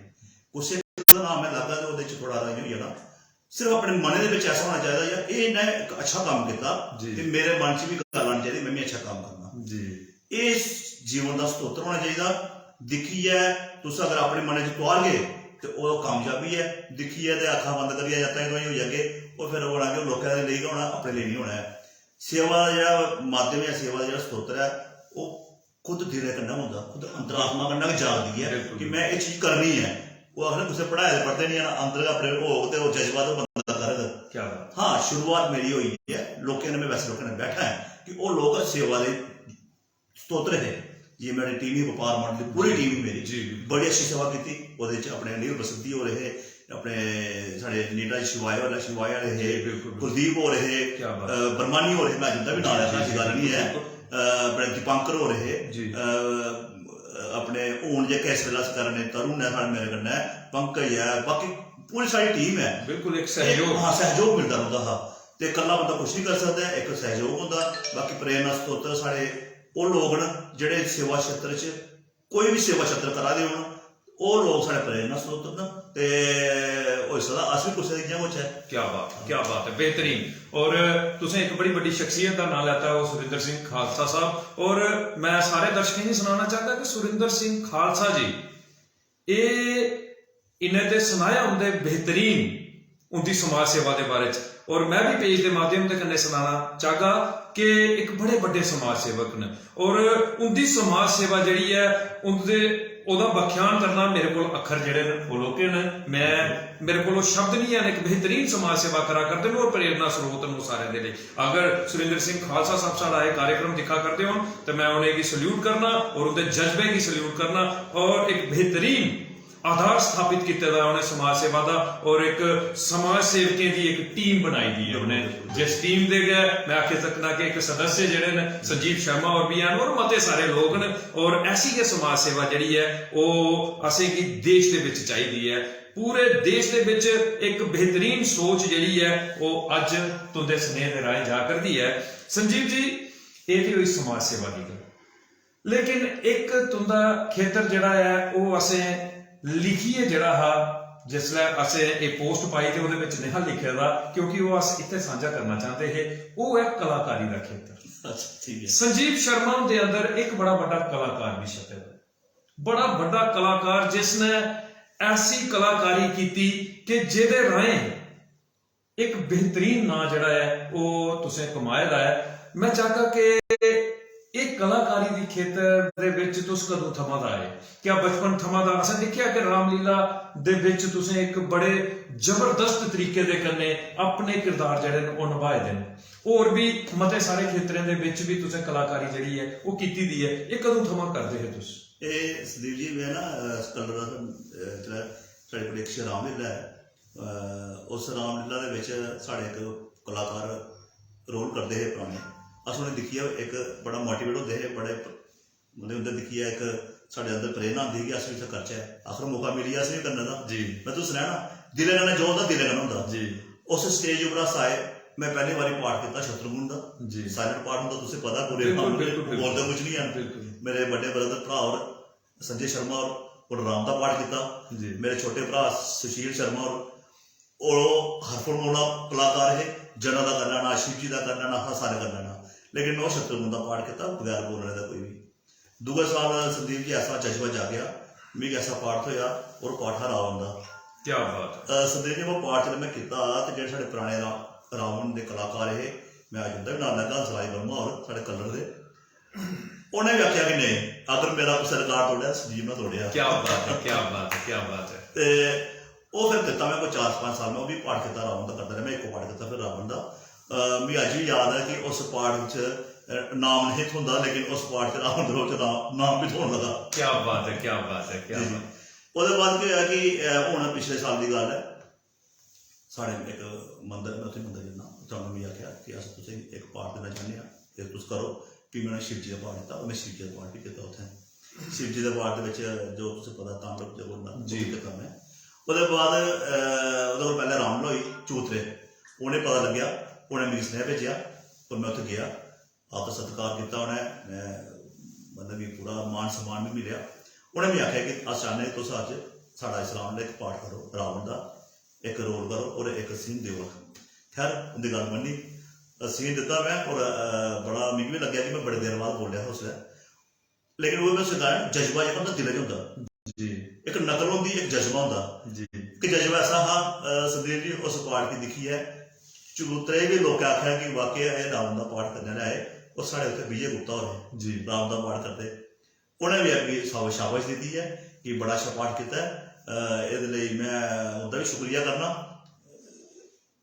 कुसै दा नाम में लैगा ते ओह्दे च थोह्ड़ा हारा इ'यां होई जाना। सिर्फ अपने मनै दे बिच ऐसा होना चाहिदा, "यार, एह् इन्नै इक अच्छा कम्म कीता जी। ते मेरे मन च बी गल्ल आनी चाहिदी, में बी अच्छा कम्म करना।" जी। एह् जीवन दा स्तोत्र होना चाहिदा। दिक्खियै तुस अगर अपने मनै च तुआरगे ते ओह् कामयाबी ऐ। दिक्खियै ते अक्खां बंद करियै जां ताहीं तुआहीं होई जागे, ओह् फिर ओह् होना कि लोकें दे लेई गै होना, अपने लेई निं होना ऐ। सेवा दा जेह्ड़ा माध्यम ऐ, सेवा दा जेह्ड़ा स्तोत्र ऐ, ओह् खुद दिलै कन्नै होंदा, खुद अंतरात्मा कन्नै गै जागदी ऐ बिल्कुल। कि में एह् चीज करनी ऐ। ओह् आखदे कुसै पढ़ाए दे पढ़दे निं हैन, अंदर गै अपने होग ते ओह् जज्बा ते ओह् बंदा करग। क्या बात। हां, शुरुआत मेरी होई ऐ, लोकें ने, में वैसे लोकें ने बैठा ऐ कि ओह् लोक सेवा दे स्तोत्र हे। ये मेरी टीम ही, बपार मंडल दी पूरी टीम ही मेरी, जी, जी। बड़ी अच्छी सेवा कीती। ओह्दे च अपने अनिल बसंती होर हे, अपने साढ़े नीरज शिवाय होर, शिवाय होर हे, जी, बिल्कुल, बिल्कुल। कुलदीप होर हे, क्या बात। अ, ब्रह्मानी होर हे, में जिंदा बी नांऽ जी, लैता, जी, ऐसी गल्ल निं ऐ। बिल्कुल। अ, अपने दीपांकर होर हे, जी। अ, अपने हून जेह्के इस बेल्लै अस करा ने, तरुण ऐ साढ़े मेरे कन्नै, पंकज ऐ, बाकी पूरी साढ़ी टीम ऐ। बिल्कुल, इक सैह्योग। हां, सैह्योग मिलदा रौंह्दा हा। ते कल्ला बंदा कुछ निं करी सकदा ऐ, इक सैह्योग होंदा। बाकी प्रेरणा स्रोत साढ़े ओह् लोक न जेह्ड़े सेवा क्षेत्र च, कोई बी सेवा क्षेत्र करा दे होन, ओह् लोक साढ़े प्रेरणा स्रोत न। ते होई सकदा अस बी कुसै दे इ'यां गै होचै। क्या बात, क्या बात है, बेहतरीन। और तुसें इक बड़ी बड्डी शख्सियत दा नांऽ लैता, ओह् सुरिंदर सिंह खालसा साहब। और मैं सारे दर्शकें गी सनाना चाहता कि सुरिंदर सिंह खालसा जी, एह् इ'नें ते सनाया उं'दे बेहतरीन, उं'दी समाज सेवा दे बारे च। और मैं बी पेज दे माध्यम दे कन्नै सनाना चाहगा कि इक बड़े बड्डे समाज सेवक न। और उं'दी समाज सेवा जेह्ड़ी ऐ, उं'दे, ओह्दा बख्यान करना मेरे कोल अक्खर जेह्ड़े न, ओह् लौह्के न। मैं, मेरे कोल ओह् शब्द निं हैन। इक बेहतरीन समाज सेवा करा करदे न और प्रेरणा स्रोत न ओह् सारें दे लेई। अगर सुरिंदर सिंह खालसा साहब साढ़ा एह् कार्यक्रम दिक्खा करदे होन, ते मैं उ'नेंगी सल्यूट करना और उं'दे जज्बे गी सल्यूट करना। और इक बेहतरीन आधार स्थापित कीते दा उ'नें समाज सेवा दा, और इक समाज सेवकें दी इक टीम बनाई दी ऐ उ'नें, जिस टीम दे गै मैं आखी सकना कि इक सदस्य जेह्ड़े न, संजीव शर्मा होर बी हैन, और मते सारे लोक न। और ऐसी गै समाज सेवा जेह्ड़ी ऐ, ओह् असेंगी देश दे बिच चाहिदी ऐ। पूरे देश दे बिच इक बेहतरीन सोच जेह्ड़ी ऐ, ओह् अज्ज तुं'दे स्नेह दे राहें जा करदी ऐ। संजीव जी, एह् ते होई समाज सेवा दी गल्ल, लेकिन इक तुं'दा खेतर जेह्ड़ा ऐ, ओह् असें लिखियै जेह्ड़ा हा, जिसलै असें एह् पोस्ट पाई ते ओह्दे बिच नेहा लिखे दा, क्योंकि ओह् अस इत्थै सांझा करना चांह्दे हे, ओह् ऐ कलाकारी दा खेतर। अच्छा, ठीक ऐ। संजीव शर्मा हुंदे अंदर इक बड़ा बड्डा कलाकार बी छपे दा, बड़ा बड्डा कलाकार जिसने ऐसी कलाकारी कीती कि जेह्दे राहें इक बेहतरीन नांऽ जेह्ड़ा ऐ, ओह् तुसें कमाए दा ऐ। मैं चाहगा कि एह् कलाकारी दी खेतर दे बिच तुस कदूं थमां दा आए? क्या बचपन थमां दा? असें दिक्खेआ कि रामलीला दे बिच तुसें इक बड़े जबरदस्त तरीके दे कन्नै अपने किरदार जेह्ड़े न, ओह् नभाए दे न। होर बी मते सारे खेतरें दे बिच बी तुसें कलाकारी जेह्ड़ी ऐ, ओह् कीती दी ऐ। एह् कदूं थमां करदे हे तुस? एह् संदीप जी, में ना, अ, कल्लर दा, अ, जेह्ड़ा साढ़े कोल इक रामलीला ऐ, अ, उस रामलीला दे बिच साढ़े इक कलाकार रोल करदे हे पराने। अस उ'नें दिक्खियै इक बड़ा मोटिवेट होंदे हे, बड़े प-, मतलब उं'दे दिक्खियै इक साढ़े अंदर प्रेरणा आंदी ही कि अस बी इत्थै करचै। आखर मौका मिली गेआ असें बी करने दा। जी। में तुस सनाया ना, दिलै कन्नै जो होंदा, दिलै कन्नै होंदा। जी। उस स्टेज उप्पर अस आए, में पैह्ली बारी पाठ कीता शत्रुघ्न दा। जी। साइलेंट पाठ होंदा, तुसें पता, पूरे बिल्कुल, बिल्कुल, बिल्कुल। बोलदे कुछ निं हैन। बिल्कुल। मेरे बड्डे ब्रदर भ्राऽ होर संजय शर्मा होर, होर राम दा पाठ कीता। जी। मेरे छोटे भ्राऽ सुशील शर्मा होर, ओह् हरफनमौला कलाकार हे, जना दा करी लैना, शिव जी दा करी लैना, हा सारे करी लैना। लेकिन में ओह् शत्रुघ्न दा पाठ कीता बगैर बोलने दा कोई बी। दूए साल संदीप जी ऐसा जज्बा जागेआ, मिगी ऐसा पाठ थ्होएआ, होर पाठ हा रावण दा। क्या बात है। अ, संदीप जी, ओह् पाठ जेल्लै में कीता ते जेह्ड़े साढ़े पराने रा-, रावण दे कलाकार हे, मैं अज्ज उं'दा बी नांऽ लैगा, हंसराज वर्मा होर, साढ़े कल्लर दे। उ'नें बी आखेआ कि नेईं, अगर मेरा कुसै रिकार्ड तोड़ेआ, संजीव ने तोड़ेआ। क्या बात है, क्या बात है, क्या बात है। ते ओह् फिर कीता, में कोई चार पंज साल में ओह् बी पाठ कीता, रावण दा करदा रेहा। में इक पाठ कीता फिर रावण दा। अ, मिगी अज्ज बी याद ऐ कि उस पाठ च, अ, नाम नेईं थ्होंदा, लेकिन उस पाठ च रावण दे रूप च नाम, नाम बी थ्होन लगा। क्या बात है, क्या बात है, क्या जी, जी। बात। ओह्दे बाद केह् होआ कि, अ, हून पिछले साल दी गल्ल ऐ, साढ़े इक मंदर, में उत्थै मंदर जन्ना, उत्थै उ'नें मिगी आखेआ कि अस तुसेंगी इक पाठ देना चाह्न्ने आं, ते तुस करो। फ्ही में उ'नें शिवजी दा पाठ दित्ता, उ'नें शिवजी दा पाठ बी कीता उत्थै। शिवजी दे पाठ दे बिच जो तुसें पता, तांडव जगन्नाथ जी। कीता में। ओह्दे बाद, अ, ओह्दे कोला पैह्लें रामलीला होई चौथरे, उ'नें पता लग्गेआ, उ'नें मिगी सनेहा भेजेआ और में उत्थै गेआ। आदर सत्कार कीता उ'नें, में, मतलब कि पूरा मान सम्मान बी मिलेआ। उ'नें मिगी आखेआ कि अस चाह्न्ने कि तुस अज्ज साढ़ा इस रावण दा इक पाठ करो, रावण दा इक रोल करो और इक सीन देओ। खैर, उं'दी गल्ल मन्नी, सीन दित्ता में और, अ, बड़ा मिगी बी लग्गेआ कि में बड़े देर बाद बोलेआ हा उसलै। लेकिन ओह् में सिखाया ना, जज्बा जेह्का होंदा दिलै च होंदा। जी। इक नकल होंदी, इक जज्बा होंदा। जी। इक जज्बा ऐसा हा, अ, संदीप जी, उस पाठ गी दिक्खियै चबूतरे बी लोकें आखेआ कि वाकई एह् रावण दा पाठ करने आह्ला ऐ। और साढ़े उत्थै विजय गुप्ता होर हे, जी। रावण दा पाठ करदे। उ'नें बी अग्गें शाबाश, शाबाश दित्ती ऐ कि बड़ा अच्छा पाठ कीता ऐ। अ, एह्दे लेई में उं'दा बी शुक्रिया करना।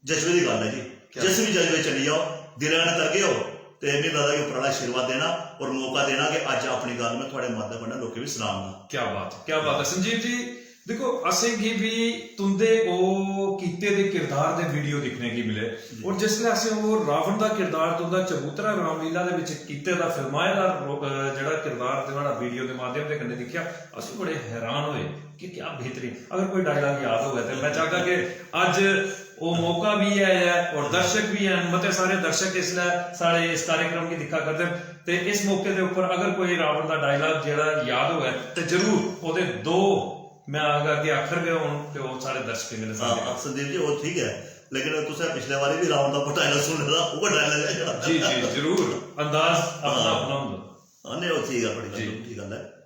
जज्बे दी गल्ल ऐ जी। क्या जिस बी जज्बे च चली जाओ, दिलै कन्नै करगे ओ, ते मिगी लगदा कि उप्पर आह्ला आशीर्वाद देना और मौका देना कि अज्ज अपनी गल्ल में थुआढ़े माध्यम कन्नै लोकें गी सनाना। क्या बात है, क्या बात है। संजीव जी, दिक्खो, असेंगी बी तुं'दे ओह् कीते दे किरदार दे वीडियो दिक्खने गी मिले। जी। और जिसलै असें ओह् रावण दा किरदार, तुं'दा चबूतरा रामलीला दे बिच कीते दा, फिल्माए दा रो-, अ, जेह्ड़ा किरदार ते नुहाड़ा वीडियो दे माध्यम दे कन्नै दिक्खेआ, अस बड़े हैरान होए कि क्या बेहतरीन। अगर कोई डायलॉग याद होऐ ते मैं चाहगा कि अज्ज ओह् मौका भी है, है और दर्शक भी हैं, मते सारे दर्शक इसलै साढ़े इस कार्यक्रम गी दिक्खा करदे न, ते इस मौके दे उप्पर अगर कोई रावण दा डायलॉग जेह्ड़ा याद होऐ ते जरूर ओह्दे दो, मैं आखगा कि अक्खर गै होन ते ओह् सारे दर्शकें कन्नै सांझे हां, करन। संदीप जी, ओह् ठीक ऐ, लेकिन तुसें पिछले बारी भी रावण दा डायलॉग सुने दा, उ'ऐ डायलॉग ऐ जेह्ड़ा। जी, जी, जरूर। अंदाज अपना हां। अपना होंदा। हां, नेईं, ओह् ठीक ऐ, बड़ी जी। गल्ल, ठीक गल्ल ऐ।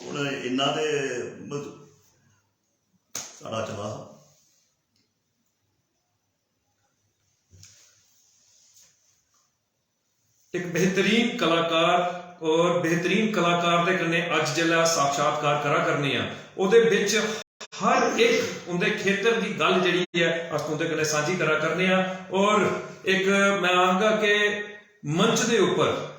हून इन्ना ते, मतलब, साढ़ा चला दा। इक बेहतरीन कलाकार और बेहतरीन कलाकार दे कन्नै अज्ज जिसलै अस साक्षात्कार करा करने आं, ओह्दे बिच हर इक उं'दे खेतर दी गल्ल जेह्ड़ी ऐ, अस तुं'दे कन्नै सांझी करा करने आं। और इक मैं आखगा कि मंच दे उप्पर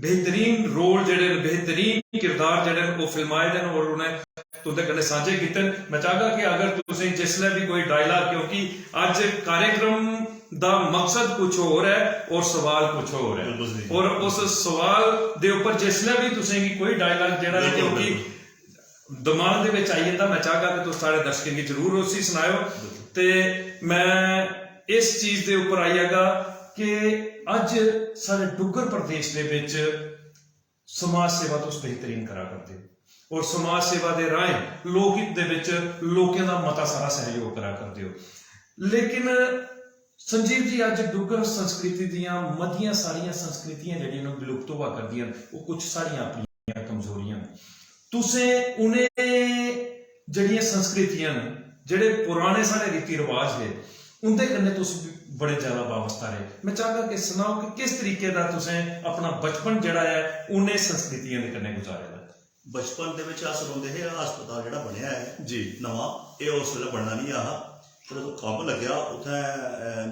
बेहतरीन रोल जेह्ड़े न, बेहतरीन किरदार जेह्ड़े न, ओह् फिल्माए दे न और उ'नें तुं'दे कन्नै सांझे कीते न। मैं चाहगा कि अगर तुसें जिसलै बी कोई डायलॉग, क्योंकि अज्ज कार्यक्रम दा मकसद कुछ होर ऐ और सवाल कुछ होर ऐ। बिल्कुल स्हेई। और उस सवाल दे उप्पर जिसलै बी तुसें गी कोई डायलॉग जेह्ड़ा ऐ, बिल्कुल, क्योंकि बिल्कुल। दमाग दे बिच आई जंदा, मैं चाहगा कि तुस साढ़े दर्शकें गी जरूर उसी सनाएओ। बिल्कुल। ते मैं इस चीज दे उप्पर आई जागा कि अज्ज साढ़े डुग्गर प्रदेश दे बिच समाज सेवा तुस बेहतरीन करा करदे ओ और समाज सेवा दे राहें लोक हित दे बिच लोकें दा मता सारा सैहयोग करा करदे ओ। लेकिन संजीव जी, अज्ज डुग्गर संस्कृति दियां मतियां सारियां संस्कृतियां जेह्ड़ियां न, विलुप्त होआ करदियां न। ओह् कुछ साढ़ियां अपनियां कमजोरियां न। तुसें उ'नें जेह्ड़ियां संस्कृतियां न, जेह्ड़े पुराने साढ़े रीति रवाज हे, उं'दे कन्नै तुस बड़े ज्यादा वाबस्ता रेह्। मैं चाहगा कि सनाओ कि किस तरीके दा तुसें अपना बचपन जेह्ड़ा ऐ, उ'नें संस्कृतियें दे कन्नै गुजारे दा ऐ? बचपन दे बिच अस रौंह्दे हे, अस्पताल जेह्ड़ा बनेआ ऐ जी। नमां, एह् उस बेल्लै बनना निं हा। फिर उद्धर कम्म लग्गेआ, उत्थै, अ,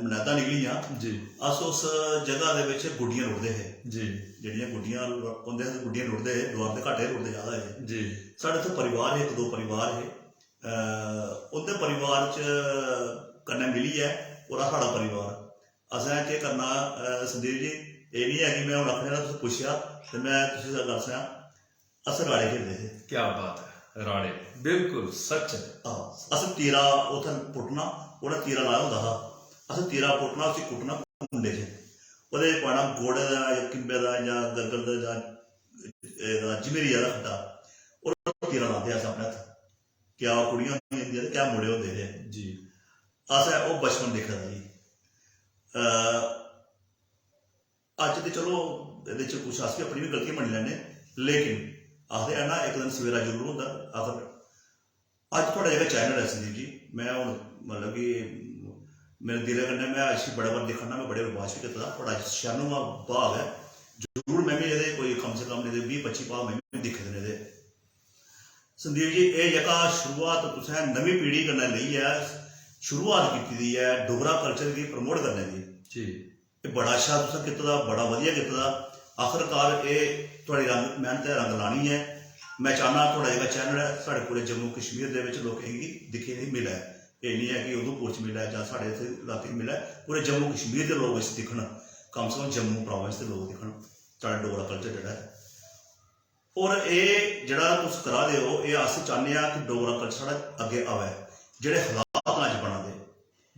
नलैह्दां निकलियां। जी। अस उस जगह दे बिच गुड्डियां रुढ़दे हे। जी। जेह्ड़ियां गुड्डियां ल-, होंदे हे, गुड्डियां रुढ़दे हे, दुआर दे घाटे रुढ़दे ज्यादा हे। जी। साढ़े उत्थै परिवार हे, इक दो परिवार हे। अ, उं'दे परिवार च कन्नै मिलियै पूरा साढ़ा परिवार। असें केह् करना, अ, संदीप जी, एह् निं ऐ कि में हून आखने आह्ला तुसें पुच्छेआ ते में तुसें गल्ल सनां, अस राड़े खेढदे हे। क्या बात है, राड़े, बिल्कुल सच ऐ। हां, अस तीरा उत्थै पुट्टना, उ'नें तीरा लाए दा होंदा हा, अस तीरा पुट्टना, उसी कुट्टना कुंडे च, ओह्दे च पाना गुड़ दा जां किंबे दा जां गरगल दा जां एह्दा जमीरी आह्ला खट्टा, और तीरा लांदे अस अपने हत्थ। क्या कुड़ियां होंदियां ते क्या मुड़े होंदे हे। जी। असें ओह् बचपन दिक्खे दा जी। अ, अज्ज ते चलो एह्दे च कुछ अस बी अपनी बी गलतियां मन्नी लैन्ने, लेकिन आखदे आ ना, इक दिन सवेरा जरूर होंदा। आखर अज्ज थुआढ़ा जेह्का चैनल ऐ संदीप जी, में हून मतलब कि मेरे दिलै कन्नै में अच्छी बड़े बार दिक्खा ना, में बड़े बार वाच बी कीते दा, बड़ा छियानुआ भाग ऐ। जरूर में बी एह्दे कोई कम से कम नेईं ते बीह् पच्ची भाग में बी दिक्खे दे न एह्दे। संदीप जी, एह् जेह्का शुरुआत तुसें नमीं पीढ़ी कन्नै लेइयै शुरुआत कीती दी ऐ डोगरा कल्चर गी प्रमोट करने दी, जी। एह् बड़ा अच्छा तुसें कीते दा, बड़ा बधिया कीते दा। आखिरकार एह् थुआढ़ी रंग, मेह्नत ऐ, रंग लानी ऐ। में चाह्न्नां थुआढ़ा जेह्का चैनल ऐ, साढ़े पूरे जम्मू कश्मीर दे बिच लोकें गी दिक्खने गी मिलै। एह् निं ऐ कि उधमपुर च मिलै जां साढ़े इत्थै इलाके च मिलै, पूरे जम्मू कश्मीर दे लोक इसी दिक्खन, कम से कम जम्मू प्रोविंस दे लोक दिक्खन, साढ़ा डोगरा कल्चर जेह्ड़ा ऐ। और एह् जेह्ड़ा तुस करा दे ओ, एह् अस चाह्न्ने आं कि डोगरा कल्चर साढ़ा अग्गें आवै। जेह्ड़े हालात न अज्ज बना दे,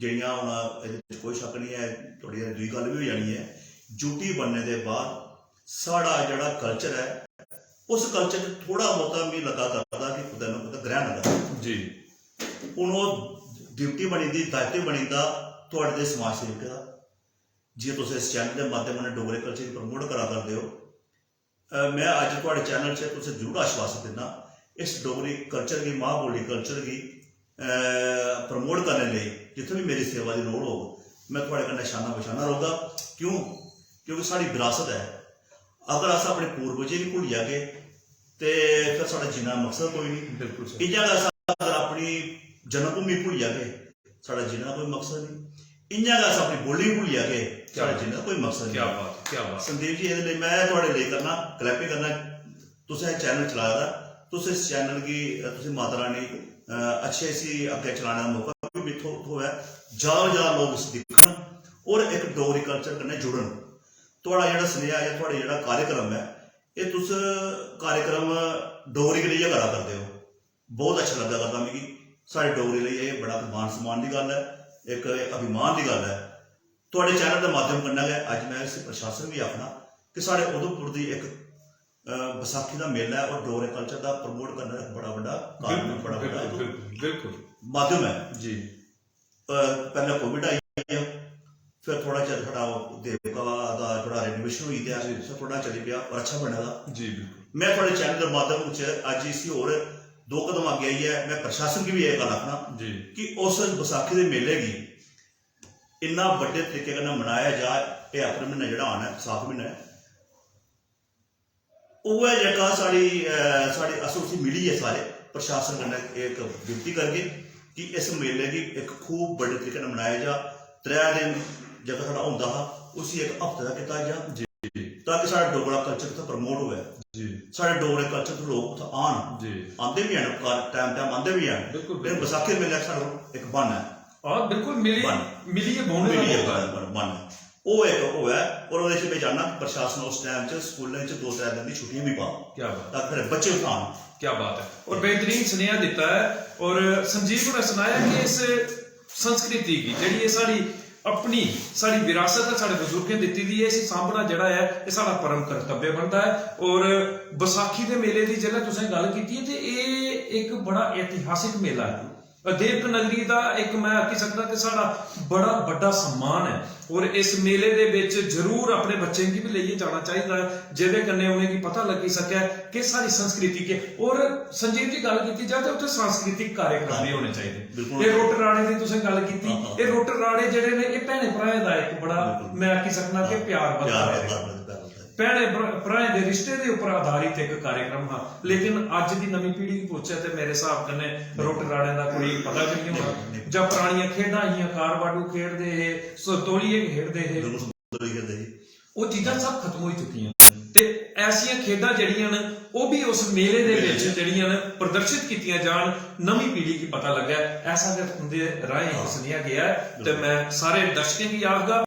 जेह्ड़ियां हून एह्दे च कोई शक्क निं ऐ, थुआढ़ी एह् दूई गल्ल बी होई जानी ऐ, यूटी बनने दे बाद साढ़ा जेह्ड़ा कल्चर ऐ, उस कल्चर च थोह्ड़ा मता मिगी लग्गा करदा कि कुतै ना कुतै ग्रैह् लग्गा दा। जी। हून ओह् ड्यूटी बनी दी, दायित्व बनी दा थुआढ़े दे समाज सेवकें दा। जि'यां तुस इस चैनल दे माध्यम कन्नै डोगरे कल्चर गी प्रमोट करा करदे ओ, अ, में अज्ज थुआढ़े चैनल च तुसें जरूर आश्वासन दिन्ना, इस डोगरी कल्चर गी, मां बोली कल्चर गी, अ, प्रमोट करने लेई जित्थै बी मेरी सेवा दी लोड़ होग, में थुआढ़े कन्नै शाना बशाना रौह्गा। क्यों? क्योंकि साढ़ी विरासत ऐ। अगर अस अपने पूर्वजें गी भुल्ली जागे, ते फिर साढ़ा जीना दा मकसद कोई निं। बिल्कुल सही। इ'यां गै अस अगर अपनी जन्मभूमि भुल्ली जागे, साढ़ा जीने दा कोई मकसद निं। इ'यां गै अस अपनी बोली भुल्ली जागे, क्या साढ़े बात। जीने दा कोई मकसद क्या निं। बात, क्या बात। संदीप जी, एह्दे लेई में थुआढ़े लेई करना, क्लैपिंग करना। तुसें चैनल चलाए दा, तुस इस चैनल गी, तुसें माता रानी, अ, अच्छे इसी अग्गें चलाने दा मौका बी थ्हो-, थ्होऐ, जैदा कोला जैदा लोक इसी दिक्खन और इक डोगरी कल्चर कन्नै जुड़न। थुआढ़ा जेह्ड़ा सनेहा ऐ, थुआढ़ा जेह्ड़ा कार्यक्रम ऐ, एह् तुस कार्यक्रम डोगरी गी लेइयै करा करदे ओ। बहुत अच्छा लग्गा करदा मिगी। साढ़े डोगरी लेई एह् बड़ा इक मान सम्मान दी गल्ल ऐ, इक अभिमान दी गल्ल ऐ। थुआढ़े चैनल दे माध्यम कन्नै गै अज्ज में इस प्रशासन गी आखना कि साढ़े उधमपुर दी इक, अ, बसाखी दा मेला ऐ और डोगरे कल्चर दा प्रमोट करने दा इक बड़ा बड्डा कारण, बिल्कुल, बड़ा बड्डा बिल्कुल, इक बिल्कुल, बिल्कुल। माध्यम ऐ। जी। अ, पैह्लें कोविड आई गेआ, फिर थोह्ड़ा चिर साढ़ा ओह् देवका दा थोह्ड़ा रेनोवेशन होई गेआ, जी। फिर थोह्ड़ा चली पेआ और अच्छा बने दा। जी, बिल्कुल। में थुआढ़े चैनल दे माध्यम च अज्ज इसी होर दो कदम अग्गें आइयै में प्रशासन गी बी एह् गल्ल आखना जी। कि उस बसाखी दे मेले गी इन्ना बड्डे तरीके कन्नै मनाया जा। एह् अप्रैल म्हीना जेह्ड़ा आना ऐ, बसाख म्हीना ऐ, उ'ऐ जेह्का साढ़ी, अ, साढ़ी, अस उसी मिलियै सारे प्रशासन कन्नै इक विनती करगे कि इस मेले गी इक खूब बड्डे तरीके कन्नै मनाया जा। त्रै दिन जेह्का साढ़ा होंदा हा, उसी इक हफ्ते दा कीता जा, जी। ताकि साढ़ा डोगरा कल्चर उत्थै प्रमोट होऐ। जी। साढ़े डोगरे कल्चर च लोक उत्थै आन। जी। आंदे बी हैन, टाइम टाइम आंदे बी हैन। बिल्कुल, लेकिन बिल्कुल। बसाखी दे मेले च साढ़ा इक ब्हान्ना ऐ। हां, बिल्कुल, मिली, ब्हान्ना। मिलियै बौह्ने दा मिलियै मौका। ब्हान्ना, ब्हान्ना। ओह् इक होऐ, और ओह्दे च में चाह्न्नां कि प्रशासन उस टाइम च स्कूलें च दो त्रै दिन दी छुट्टियां बी पा। क्या बात। ताकि साढ़े बच्चे उत्थै आन। क्या बात है। और बेहतरीन सनेहा दित्ता ऐ। और संजीव होरें सनाया कि इस संस्कृति गी, जेह्ड़ी एह् साढ़ी अपनी, साढ़ी विरासत ऐ, साढ़े बजुर्गें दित्ती दी ऐ, इसी सांभना जेह्ड़ा ऐ, एह् साढ़ा परम कर्तव्य बनदा ऐ। और बसाखी दे मेले दी जेल्लै तुसें गल्ल कीती ऐ, ते एह् इक बड़ा ऐतिहासिक मेला ऐ। देवक नगरी दा इक, मैं आखी सकदा कि साढ़ा बड़ा बड्डा सम्मान ऐ, और इस मेले दे बिच जरूर अपने बच्चें गी बी लेइयै जाना चाहिदा ऐ, जेह्दे कन्नै उ'नेंगी पता लग्गी सकै कि साढ़ी संस्कृति केह्। और संजीव जी, गल्ल कीती जाए ते उत्थै सांस्कृतिक कार्यक्रम बी होने चाहिदे। बिल्कुल। एह् रुट्ट राड़े दी तुसें गल्ल कीती, हां, हां। एह् रुट्ट राड़े जेह्ड़े ने, एह् भैनें भ्राएं दा इक बड़ा, बिल्कुल। मैं आखी सकना कि हां। प्यार बधाने प्यार, दा इक प्यार, प्यार। भैनें भ्रा-, भ्राएं दे रिश्ते दे उप्पर आधारित इक कार्यक्रम हा, लेकिन अज्ज दी नमीं पीढ़ी गी पुच्छचै ते मेरे स्हाब कन्नै रुट्ट राड़ें दा कोई पता गै निं होना। नेईं, नेईं। जां परानियां खेढां हियां, कार बाडू खेढदे हे, संतोलिये खेढदे हे। बिल्कुल, संतोलिये खेढदे हे। ओह् चीजां सब खत्म होई चुकियां न। ते ऐसियां खेढां जेह्ड़ियां न, ओह् बी उस मेले दे मेले बिच च। जेह्ड़ियां न, प्रदर्शित कीतियां जान, नमीं पीढ़ी गी पता लग्गै। ऐसा गै तुं'दे राहें इक हां। सनेहा गेआ ऐ। ते बिल्कुल। मैं सारे दर्शकें गी आखगा,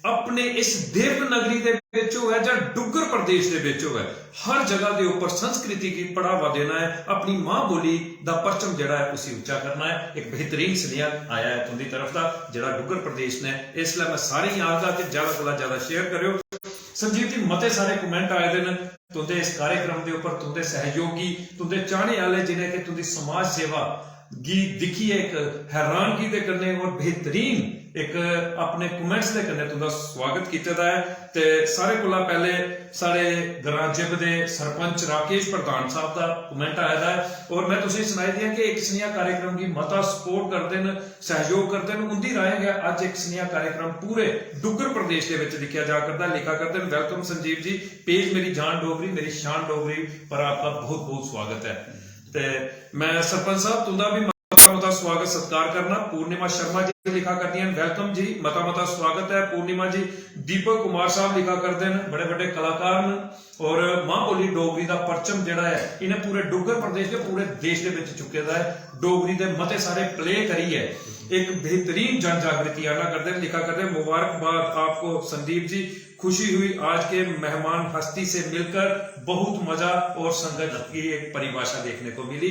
अपने इस देवक नगरी दे बिच होऐ जां डुग्गर प्रदेश दे बिच होऐ, हर जगह दे उप्पर संस्कृति गी बढ़ावा देना ऐ, अपनी मां बोली दा परचम जेह्ड़ा ऐ उसी उच्चा करना ऐ। इक बेहतरीन सनेहा आया ऐ तुंदी तरफ दा, जेह्ड़ा डुग्गर प्रदेश ने, इसलै मैं सारें गी आखगा कि ज्यादा कोला ज्यादा share करेओ। संजीव जी, मते सारे comment आए दे न तुंदे इस कार्यक्रम दे उप्पर, तुंदे सहयोगी, तुंदे चाहने आह्ले जिनें कि तुंदी समाज सेवा गी दिक्खियै इक हैरानगी दे कन्नै और बेहतरीन इक अपने कमेंट्स दे कन्नै तुं'दा स्वागत कीते दा ऐ। ते सारे कोला पैह्ले साढ़े ग्रां जिब दे सरपंच राकेश प्रधान साहब दा कमेंट आए दा ऐ, और मैं तुसेंगी सनाई दियां कि इक सनेहा कार्यक्रम गी मता सपोर्ट करदे न, सहयोग करदे न, उं'दी राहें गै अज्ज इक सनेहा कार्यक्रम पूरे डुग्गर प्रदेश दे विच दिक्खेआ जा करदा। लिखा करदे न, "वेलकम संजीव जी, पेज मेरी जान डोगरी, मेरी शान डोगरी पर आपका बहुत बहुत स्वागत है।" ते मैं सरपंच साहब तुं'दा भी मता मता स्वागत सत्कार करना। पूर्णिमा शर्मा जी लिखा करदियां न, "वेलकम जी, मता मता स्वागत है पूर्णिमा जी।" दीपक कुमार साहब लिखा करदे न, बड़े बड़े कलाकार न और मां बोली डोगरी दा परचम जेह्ड़ा ऐ, इ'नें पूरे डुग्गर प्रदेश दे पूरे देश दे बिच चुके दा ऐ। डोगरी दे मते सारे प्ले करियै इक बेहतरीन जन जागृति आना करदे न। लिखा करदे, "मुबारकबाद आपको संदीप जी, खुशी हुई आज के मेहमान हस्ती से मिलकर, बहुत मजा और संगत की एक परिभाषा देखने को मिली।"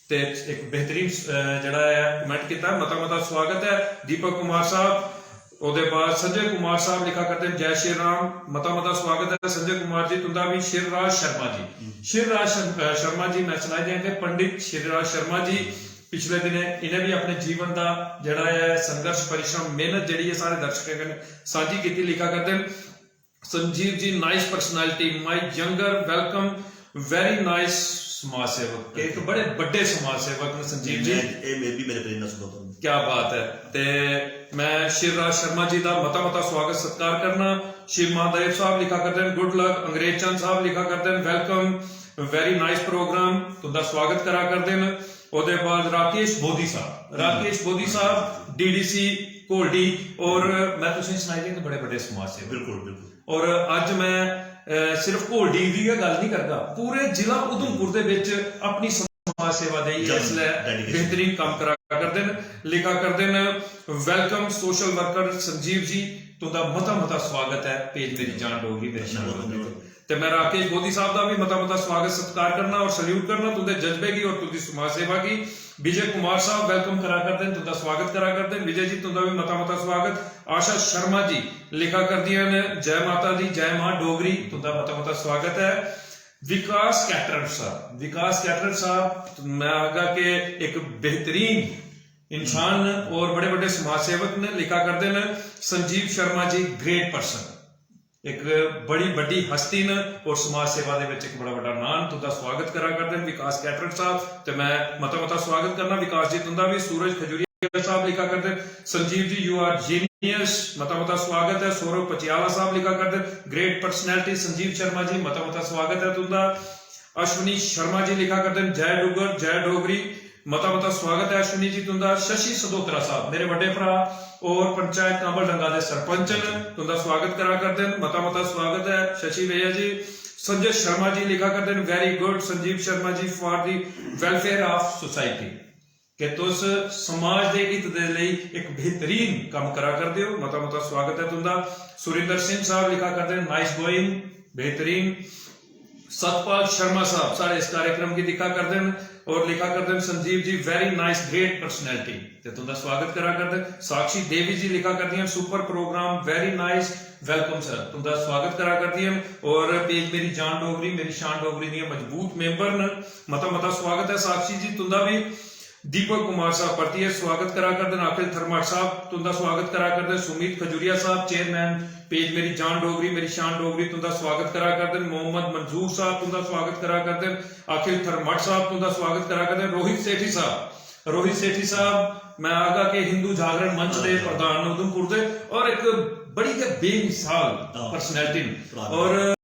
ते एक बेहतरीन, अ, जेह्ड़ा ऐ कमेंट कीता, मता मता स्वागत ऐ दीपक कुमार साहब। ओह्दे बाद संजय कुमार साहब लिखा करदे न, "जय श्री राम।" मता मता स्वागत ऐ संजय कुमार जी तुं'दा बी। शिवराज शर्मा जी, शिवराज शर्म-, अ, शर्मा जी, मैं सनाई देआं कि पंडित शिवराज शर्मा जी पिछले दिनें इ'नें बी अपने जीवन दा जेह्ड़ा ऐ संघर्ष, परिश्रम, मेहनत जेह्ड़ी ऐ सारे दर्शकें कन्नै सांझी कीती। लिखा करदे न, "Sanjeev ji, nice personality, my younger, welcome, very nice समाज सेवक।" एक बड़े बड्डे समाज सेवक न संजीव जी। मैं, ये मैं भी मेरे प्रेरणा स्रोत हैं। क्या बात है। ते मैं शिवराज शर्मा जी दा मता मता स्वागत सत्कार करना। शिव महादेव साहब लिखा करदे न, "Good luck।" अंग्रेज चंद साहब लिखा करदे न, "Welcome, very nice program।" तुं'दा स्वागत करा करदे न। ओह्दे बाद राकेश बोधी साहब, राकेश बोधी साहब, डीडीसी घोलडी, और मैं तुसेंगी सनाई देंगे बड़े बड़े समाज सेवक। बिल्कुल, बिल्कुल। और अज्ज मैं, अ, सिर्फ घोलडी दी गै गल्ल नहीं करगा, पूरे जिला उधमपुर दे विच अपनी समाज सेवा देइयै जम-, इसलै dedication। बेहतरीन कम्म करा करदे न। लिखा करदे न, "Welcome social worker Sanjeev ji, तुं'दा मता मता स्वागत ऐ पेज मेरी जान डोगरी, मेरी शान डोगरी।" ते मैं राकेश बोधी साहब दा भी मता मता स्वागत सत्कार करना और सल्यूट करना तुं'दे जज्बे गी और तुं'दी समाज सेवा गी। विजय कुमार साहब welcome करा करदे न, तुं'दा स्वागत करा करदे न। विजय जी, तुं'दा भी मता मता स्वागत। आशा शर्मा जी लिखा करदियां न, "जय माता दी, जय मां डोगरी।" तुं'दा मता मता स्वागत ऐ। विकास कैटरर साहब, विकास कैटरर साहब, मैं आखगा कि एक बेहतरीन इंसान न और बड़े बड़े समाज सेवक न। लिखा करदे न, "संजीव शर्मा जी, great person।" एक बड़ी बड्डी हस्ती न और समाज सेवा दे विच एक बड़ा बड्डा नां न। तुं'दा स्वागत करा करदे न विकास कैटरर साहब, ते मैं मता मता स्वागत करना विकास जी तुं'दा भी। सूरज खजूरिया साहब लिखा करदे न, "Sanjeev ji, you are genius।" मता मता स्वागत है। सौरभ पटियाला साहब लिखा करदे न, "Great personality संजीव शर्मा जी।" मता मता स्वागत है तुं'दा। अश्विनी शर्मा जी लिखा करदे न, "जय डुग्गर, जय डोगरी।" मता मता स्वागत है अश्विनी जी तुं'दा। शशि सदोत्रा साहब, मेरे बड्डे भ्रा और पंचायत कांबल डंगा दे सरपंच न, तुं'दा स्वागत करा करदे न। मता मता स्वागत है शशि भैया जी। संजय शर्मा जी लिखा करदे न, "Very good Sanjeev Sharma ji, for the welfare of society।" कि तुस समाज दे हित दे लेई इक बेहतरीन कम्म करा करदे हो। मता मता स्वागत है तुं'दा। सुरिंदर सिंह साहब लिखा करदे न, "Nice going।" बेहतरीन। सतपाल शर्मा साहब साढ़े इस कार्यक्रम गी दिक्खा करदे न और लिखा करदे न, "Sanjeev ji, very nice, great personality।" ते तुं'दा स्वागत करा करदे न। साक्षी देवी जी लिखा करदियां न, "Super program, very nice, welcome sir।" तुं'दा स्वागत करा करदियां न। और पेज मेरी जान डोगरी, मेरी शान डोगरी दियां मजबूत मेंबर न। मता मता स्वागत ऐ साक्षी जी तुं'दा बी। दीपक कुमार साहब परतियै स्वागत करा करदे न। अखिल थर्माट साहब तुं'दा स्वागत करा करदे न। सुमित खजूरिया साहब, चेयरमैन पेज मेरी जान डोगरी, मेरी शान डोगरी, तुं'दा स्वागत करा करदे न। मोहम्मद मंजूर साहब तुं'दा स्वागत करा करदे न। अखिल थर्माट साहब तुं'दा स्वागत करा करदे न। रोहित सेठी साहब, रोहित सेठी साहब, मैं आखगा कि हिंदू जागरण मंच दे प्रधान न उधमपुर दे और एक बड़ी गै बेमिसाल हाँ। पर्सनैलिटी न। और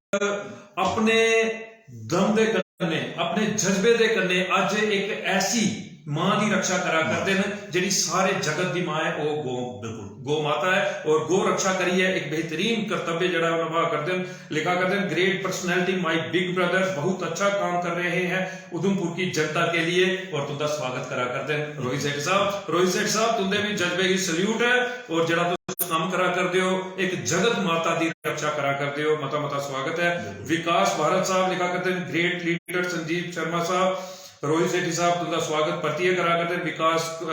अपने दम दे कन्नै, अपने जज्बे दे कन्नै अज्ज एक ऐसी मां दी रक्षा करा करदे न, जेह्ड़ी सारे जगत दी मां ऐ, ओह् गौ, बिल्कुल। गौ माता ऐ। और गौ रक्षा करियै एक बेहतरीन कर्तव्य जेह्ड़ा ओह् नभा करदे न। लिखा करदे न, "Great personality, my big brother, बहुत अच्छा काम कर रहे हैं उधमपुर की जनता के लिए।" और तुं'दा स्वागत करा करदे न रोहित सेठ साहब। रोहित सेठ साहब, तुं'दे बी जज्बे गी सल्यूट ऐ और जेह्ड़ा तुस कम्म करा करदे हो, इक जगत माता दी रक्षा करा करदे हो, मता मता स्वागत ऐ। विकास भारत साहब लिखा करदे न, "Great leader संजीव शर्मा साहब।" रोहित सेठी साहब, तुं'दा स्वागत परतियै करा करदे न। विकास, अ,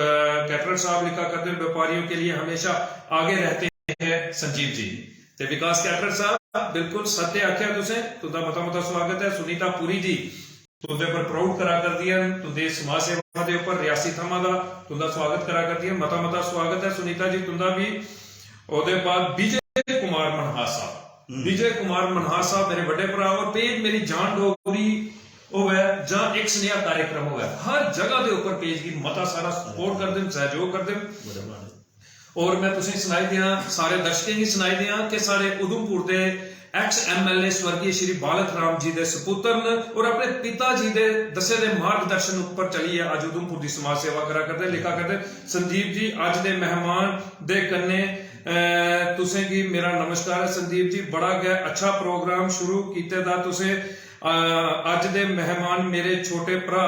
कैटरर साहब लिखा करदे न, "व्यापारियों के लिए हमेशा आगे रहते हैं संजीव जी।" ते विकास कैटरर साहब, बिल्कुल सत्य आखेआ तुसें, तुं'दा मता मता स्वागत ऐ। सुनीता पुरी जी, तुंदे पर प्राउड करा करदियां न, तुंदे समाज सेवा दे उप्पर रियासी थमां दा तुंदा स्वागत करा करदियां न। मता मता स्वागत ऐ सुनीता जी तुंदा भी। ओह्दे बाद विजय कुमार मनहास साहब, विजय कुमार मनहास साहब मेरे बड़े भ्रा, और पेज मेरी जान डोगरी होवै जां इक सनेहा कार्यक्रम होवै, हर जगह दे उप्पर पेज गी मता सारा सपोर्ट करदे न, सहयोग करदे न। और मैं तुसें सनाई देआं, सारे दर्शकें गी सनाई देआं कि साढ़े उधमपुर दे एक्स एमएलए स्वर्गीय श्री बालक राम जी दे सपुत्र न और अपने पिता जी दे दस्से दे मार्गदर्शन उप्पर चलियै अज्ज उधमपुर दी समाज सेवा करा करदे, लिखा करदे। संदीप जी, अज्ज दे मेहमान दे कन्नै, अ, तुसें गी मेरा नमस्कार ऐ संदीप जी। बड़ा गै अच्छा प्रोग्राम शुरू कीते दा तुसें। अ, अज्ज दे मेहमान मेरे छोटे भ्रा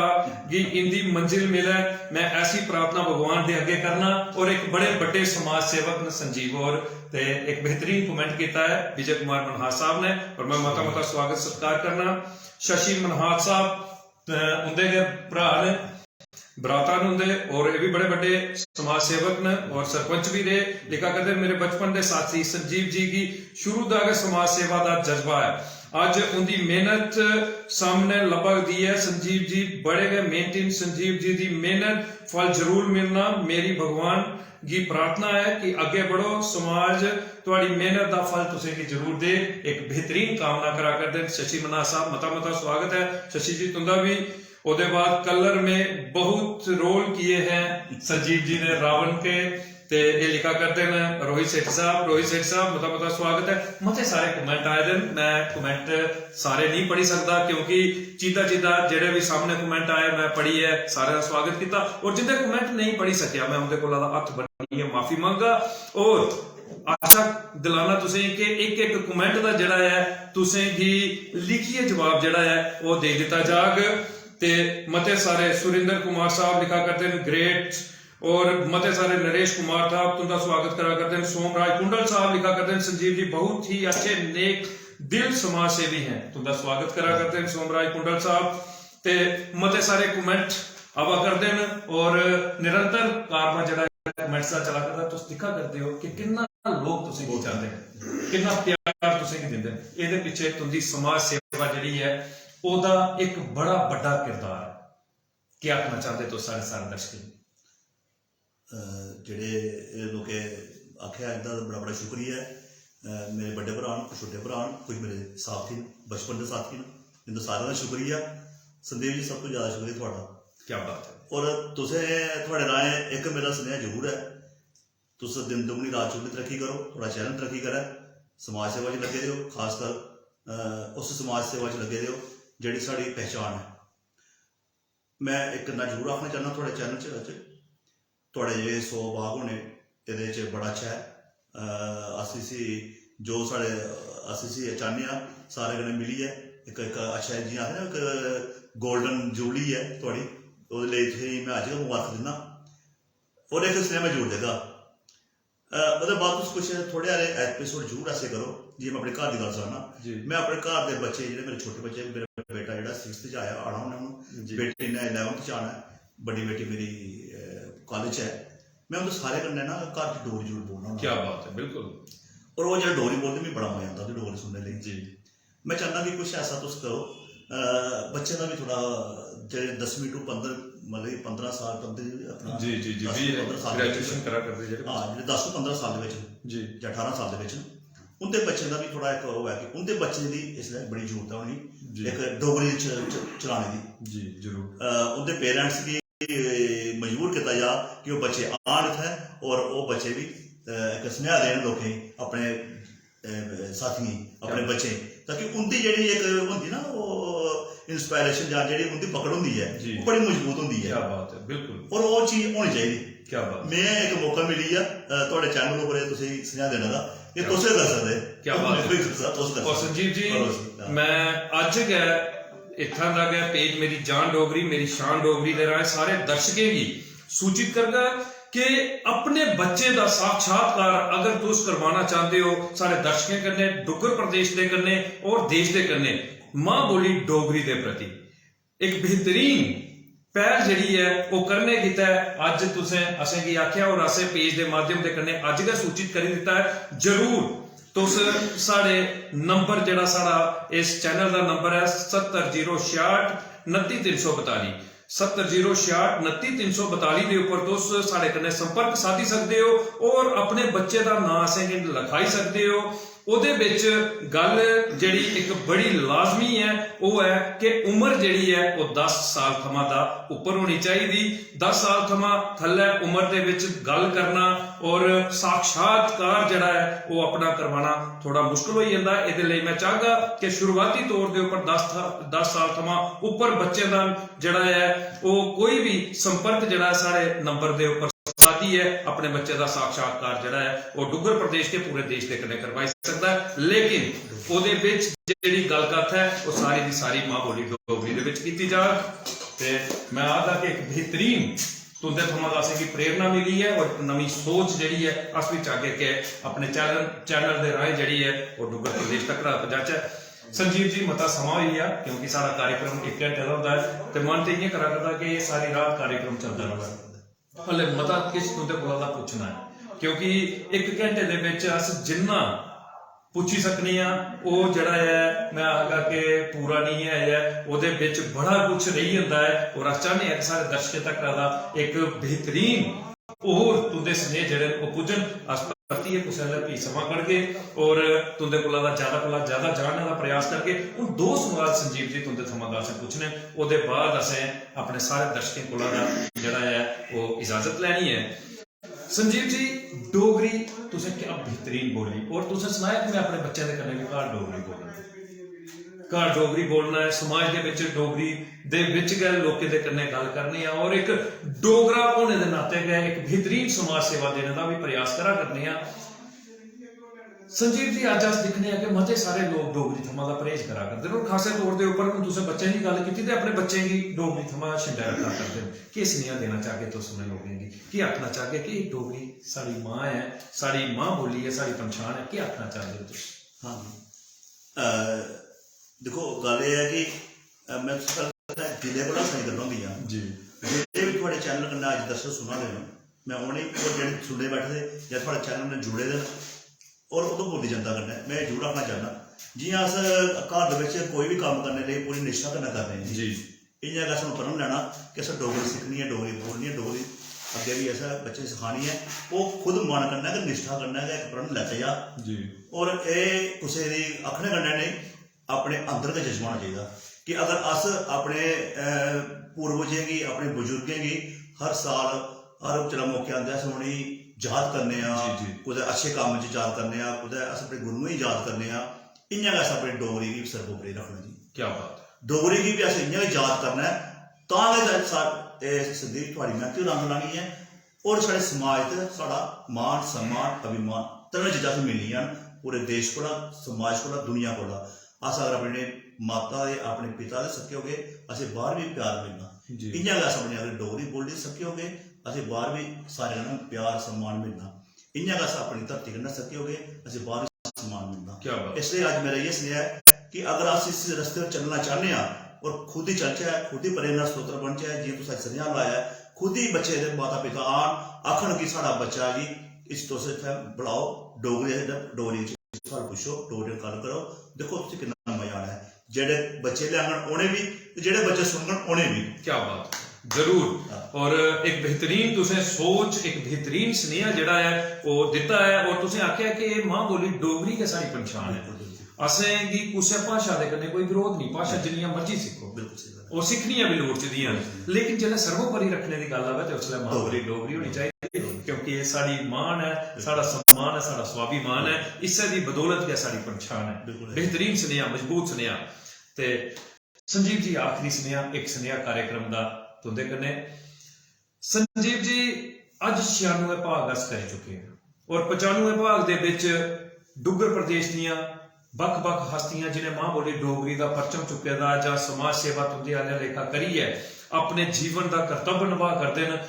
गी इंदी मंजिल मिलै, मैं ऐसी प्रार्थना भगवान दे अग्गे करना। और एक बड़े बड्डे समाज सेवक न संजीव और, ते एक बेहतरीन कमेंट कीता है विजय कुमार मनहास साहब ने, और मैं मता मता स्वागत सत्कार करना। शशि मनहास साहब, अ, उंदे गै भ्रा न, भ्राता न उंदे, और ये भी बड़े बड्डे समाज सेवक न और सरपंच भी रेह्। लिखा करदे, मेरे बचपन दे साथी संजीव जी गी शुरू दा गै समाज सेवा दा जज्बा ऐ। अज्ज उंदी मेहनत सामने लब्भा दी ऐ। संजीव जी बड़े गै मेहनती न। संजीव जी दी मेहनत फल जरूर मिलना। मेरी भगवान गी प्रार्थना ऐ कि अग्गे बढ़ो, समाज थुआड़ी मेहनत दा फल तुसें गी जरूर दे। एक बेहतरीन कामना करा करदे न शशि मनहास साहब। मता मता स्वागत ऐ शशि जी तुंदा भी। ओदे बाद कलर में बहुत रोल किए हैं संजीव जी ने रावण के, ते ये लिखा करते हैं रोहित सेठ साहब। रोहित सेठ साहब, मता मता स्वागत है। मते सारे कमेंट आए दे न, मैं कमेंट सारे नहीं पढ़ी सकदा क्योंकि चीदा चीदा जेह्ड़े भी सामने कमेंट आए मैं पढ़ियै सारें दा स्वागत कीता, और जिंदे कमेंट नहीं पढ़ी सकेआ मैं उंदे कोला दा हत्थ बन्नियै माफी मंगगा। और आशा दिलाना तुसें कि इक इक कमेंट दा जेह्ड़ा ऐ तुसें गी लिखियै जवाब जेह्ड़ा ऐ ओह् दे दित्ता जाग। ते मते सारे सुरिंदर कुमार साहब लिखा करदे न, ग्रेट। और मते सारे नरेश कुमार साहब तुंदा स्वागत करा करदे न। सोमराज कुंडल साहब लिखा करदे न, संजीव जी बहुत ही अच्छे नेक दिल समाज सेवी हैं, तुंदा स्वागत करा करदे न सोमराज कुंडल साहब। ते मते सारे कमेंट आवा करदे न और निरंतर कारवां जेह्ड़ा कमेंट्स दा चला करदा, तुस दिक्खा करदे हो कि किन्ना लोक तुसें गी चांह्दे न, किन्ना प्यार तुसें गी दिंदे न। एह्दे पिच्छे तुंदी समाज सेवा जेह्ड़ी ऐ, ओह्दा इक बड़ा बड्डा किरदार ऐ। केह् आखना चांह्दे तुस साढ़े सारे दर्शकें गी? अ, जेह्ड़े एह् लोकें आखेआ, इं'दा बड़ा बड़ा शुक्रिया ऐ। अ, मेरे बड्डे भ्राऽ न, कुछ छोटे भ्राऽ न, कुछ मेरे साथी न, बचपन दे साथी न, इं'दा सारें दा शुक्रिया। संदीप जी, सब तों जैदा शुक्रिया थुआढ़ा। क्या बात है। और तुसें, थुआढ़े राहें इक मेरा सनेहा जरूर ऐ, तुस दिन दुगनी रात चौगनी तरक्की करो, थुआढ़ा चैनल तरक्की करै, समाज सेवा च लग्गे दे ओ, खासकर, अ, उस समाज सेवा च लग्गे दे ओ जेह्ड़ी साढ़ी पहचान ऐ। मैं इक गल्ल जरूर आखना चाह्न्नां थुआढ़े चैनल च अज्ज, थुआढ़े जेह्ड़े सौ भाग होने, एह्दे च बड़ा अच्छा ऐ। अ, अस इसी जो साढ़े, अस इसी चाह्न्ने आं सारे कन्नै मिलियै इक, इक अच्छा, जि'यां आखदे ना, इक गोल्डन जुबली ऐ थुआढ़ी, ओह्दे लेई तुसेंगी मैं अज्ज गै मबारख दिन्ना। और इक सनेहा मैं जरूर देगा। अ, ओह्दे बाद तुस कुछ थोह्ड़े हारे एपिसोड जरूर ऐसे करो, जि'यां मैं अपने घर दी गल्ल सनाना। जी। मैं अपने घर दे बच्चे जेह्ड़े मेरे छोटे बच्चे, मेरा बेटा जेह्ड़ा सिक्स्थ च आया, आना उ'न्नै हून, जी। बेटी ने इलेवंथ च आना ऐ, बड्डी बेटी मेरी, अ, कालेज च ऐ। मैं उं'दे सारे कन्नै ना घर च डोगरी जरूर बोलना होन्ना। क्या बात है, बिल्कुल। और ओह् जेह्ड़ा डोगरी बोलदे, मिगी बड़ा मजा आंदा उं'दी डोगरी सुनने लेई। जी। मैं चाह्न्नां कि कुछ ऐसा तुस करो, अ, बच्चें दा बी थोह्ड़ा, जेह्ड़े दसमीं to पंदरां, मतलब कि पंदरां साल, पंदरां, अपना जी, जी, जी, दस to पंदरां साल दे बिच, graduation करा करदे जेह्ड़े हां, जेह्ड़े दस to पंदरां साल दे बिच न, जी। जां ठारां साल दे बिच न, उं'दे बच्चें दा बी थोह्ड़ा इक ओह् ऐ कि उं'दे बच्चें दी इसलै बड़ी जरूरत ऐ उ'नेंगी जी। इक डोगरी च, च, चलाने दी। जी, जरूर। अ, उं'दे पेरेंट्स गी मजबूर कीता जा कि ओह् बच्चे आन इत्थै और ओह् बच्चे बी, अ, इक सनेहा देन लोकें गी, अपने, अ, साथियें गी, अपने क्या बच्चें गी, ताकि उं'दी जेह्ड़ी इक होंदी ना, ओह् इंस्पायरेशन जां जेह्ड़ी उं'दी पकड़ होंदी ऐ, जी। ओह् बड़ी मजबूत होंदी ऐ। क्या बात है, बिल्कुल। और ओह् चीज होनी चाहिदी। क्या बात। मैं इक मौका मिली गेआ, अ, थुआढ़े चैनल उप्पर एह् तुसेंगी सनेहा देने दा, कि क्या तुस गै करी सकदे। क्या बात है। कोई करी सकदा, तुस करी और सकदे। संजीव जी, करो जी, हां। मैं अज्ज गै इत्थां दा गै पेज मेरी जान डोगरी, मेरी शान डोगरी दे राहें सारे दर्शकें गी सूचित करगा कि अपने बच्चे दा साक्षात्कार अगर तुस करवाना चांह्दे ओ साढ़े दर्शकें कन्नै, डुग्गर प्रदेश दे कन्नै और देश दे कन्नै, मां बोली डोगरी दे प्रति इक बेहतरीन पैह्ल जेह्ड़ी ऐ ओह् करने गितै अज्ज तुसें असेंगी आखेआ और असें पेज दे माध्यम दे कन्नै अज्ज गै सूचित करी दित्ता ऐ। जरूर तुस साढ़े नंबर, जेह्ड़ा साढ़ा इस चैनल दा नंबर ऐ, सत्तर जीरो छेआठ उनत्ती तिन्न सौ बताली, सत्तर जीरो छेआठ उनत्ती तिन्न सौ बताली दे उप्पर तुस साढ़े कन्नै संपर्क साधी सकदे ओ और अपने बच्चे दा नांऽ असेंगी लखाई सकदे ओ। ओह्दे बिच गल्ल जेह्ड़ी इक बड़ी लाजमी ऐ, ओह् ऐ कि उम्र जेह्ड़ी ऐ, ओह् दस साल थमां दा उप्पर होनी चाहिदी। दस साल थमां थल्लै उम्र दे बिच गल्ल करना और साक्षात्कार जेह्ड़ा ऐ, ओह् अपना करवाना थोह्ड़ा मुश्कल होई जंदा ऐ। एह्दे लेई मैं चाहगा कि शुरुआती तौर दे उप्पर दस थ-, दस साल थमां उप्पर बच्चें दा जेह्ड़ा ऐ, ओह् कोई बी संपर्क जेह्ड़ा ऐ, साढ़े नंबर दे उप्पर साधी ऐ, अपने बच्चे दा साक्षात्कार जेह्ड़ा ऐ, ओह् डुग्गर प्रदेश ते पूरे देश दे कन्नै करवाई सकदा ऐ। लेकिन ओह्दे बिच जेह्ड़ी गल्ल कत्थ ऐ, ओह् सारी दी सारी मां बोली डोगरी दे बिच कीती जाग। ते मैं आखदा कि इक बेहतरीन तुं'दे थमां दा असेंगी प्रेरणा मिली ऐ और इक नमीं सोच जेह्ड़ी ऐ, अस बी चाहगे कि अपने चैनल, चैनल दे राहें जेह्ड़ी ऐ, ओह् डुग्गर प्रदेश तक पजाचै। संजीव जी, मता समां होई गेआ, क्योंकि साढ़ा कार्यक्रम इक घैंटे दा होंदा ऐ, ते मन ते इ'यां करा करदा कि एह् सारी रात कार्यक्रम चलदा र'वै। हल्ले मता किश तुं'दे कोला दा पुच्छना ऐ, क्योंकि इक घैंटे दे बिच अस जिन्ना पुच्छी सकने आं, ओह् जेह्ड़ा ऐ, मैं आखगा कि पूरा निं ऐ, ऐ, ओह्दे बिच बड़ा कुछ रेही जंदा ऐ, और अस चाह्न्ने आं कि साढ़े दर्शकें तक दा इक बेहतरीन होर तुं'दे सनेह जेह्ड़े न, ओह् पुज्जन। अस परतियै कुसै बेल्लै फ्ही समां कड्ढगे और तुं'दे कोला दा ज्यादा कोला ज्यादा जानने दा प्रयास करगे। हून दो सवाल संजीव जी तुं'दे थमां दा असें पुच्छने, ओह्दे बाद असें अपने सारे दर्शकें कोला दा जेह्ड़ा ऐ, ओह् इजाजत लैनी ऐ। संजीव जी, डोगरी तुसें क्या बेहतरीन बोली और तुसें सनाया कि मैं अपने बच्चें दे कन्नै बी घर डोगरी बोलना। घर डोगरी बोलना ऐ, समाज दे बिच डोगरी दे बिच गै लोकें दे कन्नै गल्ल करनी ऐ और इक डोगरा होने दे नाते गै इक बेहतरीन समाज सेवा देने दा बी प्रयास करा करने आं। संजीव जी, अज्ज अस दिक्खने आं कि मते सारे लोक डोगरी थमां दा परहेज करा करदे न और खासै तौर दे उप्पर हून तुसें बच्चें दी गल्ल कीती ते अपने बच्चें गी डोगरी थमां छिंडा रक्खा करदे न। केह् सनेहा देना चाहगे तुस उ'नें लोकें गी? केह् आखना चाहगे कि एह् डोगरी साढ़ी मां ऐ, साढ़ी मां बोली ऐ, साढ़ी पंछान ऐ? केह् आखना चाहदे ओ तुस? हां जी। अ, दिक्खो, गल्ल एह् ऐ कि, अ, में तुसें पैह्लें दिलै कोला सनाई करना होंदी आं। जी। जेह्ड़े बी थुआढ़े चैनल कन्नै अज्ज दर्शक सुना दे न, में उ'नें गी, और जेह्ड़े सुनने बैठे दे जां थुआढ़े चैनल कन्नै जुड़े दे न, और उधमपुर दी जनता कन्नै में जरूर आखना चाह्न्नां, जि'यां अस घर दे बिच कोई बी कम्म करने लेई पूरी निश्ठा कन्नै करने आं। जी। इ'यां गै असें प्रण लैना कि असें डोगरी सिक्खनी ऐ, डोगरी बोलनी ऐ, डोगरी अग्गें बी असें बच्चें गी सखानी ऐ। ओह् खुद मन कन्नै गै, निश्ठा कन्नै गै इक प्रण लैता जा। जी। और एह् कुसै दी आखने कन्नै नेईं, अपने अंदर गै जज्बा होना चाहिदा कि अगर अस अपने, अ, पूर्वजें गी, अपने बजुर्गें गी हर साल, हर जिसलै मौके आंदे अस उ'नेंगी याद करने आं, जी, जी। कुतै अच्छे कम्म च याद करने आं, कुतै अस अपने गुरुएं गी याद करने आं, इ'यां गै अस अपनी डोगरी गी बी सर्वोपरि रक्खना जी। क्या बात ऐ। डोगरी गी बी अस इ'यां गै याद करना ऐ, तां गै सा-, एह् संदीप थुआढ़ी मैह्नत गी रंग लानी ऐ और साढ़े समाज च साढ़ा मान, सम्मान, अभिमान, त्रैने चीजां असें मिलनियां न। पूरे देश कोला, समाज कोला, दुनिया कोला। अस अगर अपने माता दे, अपने पिता दे सक्के होगे, असें बाह्र बी प्यार मिलना। जी। इ'यां गै अस अपनी अगर डोगरी बोलने दे सक्के होगे, असें बाह्र बी सारें कन्नै प्यार, सम्मान मिलना। इ'यां गै अस अपनी धरती कन्नै सक्के होगे, असें बाह्र बी सम्मान मिलना। क्या बात। इसलेई अज्ज मेरा इ'यै सनेहा ऐ कि अगर अस इस रस्ते पर चलना चाह्न्ने आं और खुद ही चलचै, खुद ही प्रेरणा स्रोत बनचै, जि'यां तुसें सनेहा लाया ऐ, खुद ही बच्चे दे माता पिता आन, आखन कि साढ़ा बच्चा जी, इस तुस इत्थै बुलाओ, डोगरी, डोगरी च सवाल पुच्छो, डोगरी च गल्ल करो, दिक्खो तुसें किन्ना मजा आना ऐ। जेह्ड़े बच्चे लेआङन उ'नें बी, ते जेह्ड़े बच्चे सुनङन उ'नें बी। क्या बात, जरूर। हाँ। और एक बेहतरीन तुसें सोच, एक बेहतरीन सनेहा जेह्ड़ा ऐ, ओह् दित्ता ऐ। और तुसें आखेआ कि एह् मां बोली डोगरी गै साढ़ी पंछान ऐ। बिल्कुल, बिल्कुल। असें गी कुसै भाशा दे कन्नै कोई विरोध नेईं, भाशा जिन्नियां मर्जी सिक्खो। बिल्कुल स्हेई गल्ल ऐ। ओह् सिक्खनियां बी लोड़चदियां न। बिल्कुल। लेकिन जिसलै सर्वोपरि रक्खने दी गल्ल आवै ते उसलै मां डोगरी। बोली डोगरी होनी चाहिदी, क्योंकि एह् साढ़ी मान ऐ, साढ़ा सम्मान ऐ, साढ़ा स्वाभिमान ऐ। इस्सै दी बदौलत गै साढ़ी पंछान ऐ। बिल्कुल। बेहतरीन सनेहा, मजबूत सनेहा। ते संजीव जी, आखरी सनेहा, इक सनेहा कार्यक्रम दा तुं'दे कन्नै। संजीव जी, अज्ज छियानुए भाग अस करी चुके आं और पचानुए भाग दे बिच डुग्गर प्रदेश दियां बक्ख-बक्ख हस्तियां, जि'नें मां बोली डोगरी दा परचम चुक्के दा जां समाज सेवा तुं'दे आह्ले लेखा करियै अपने जीवन दा कर्तव्य नभाऽ करदे न,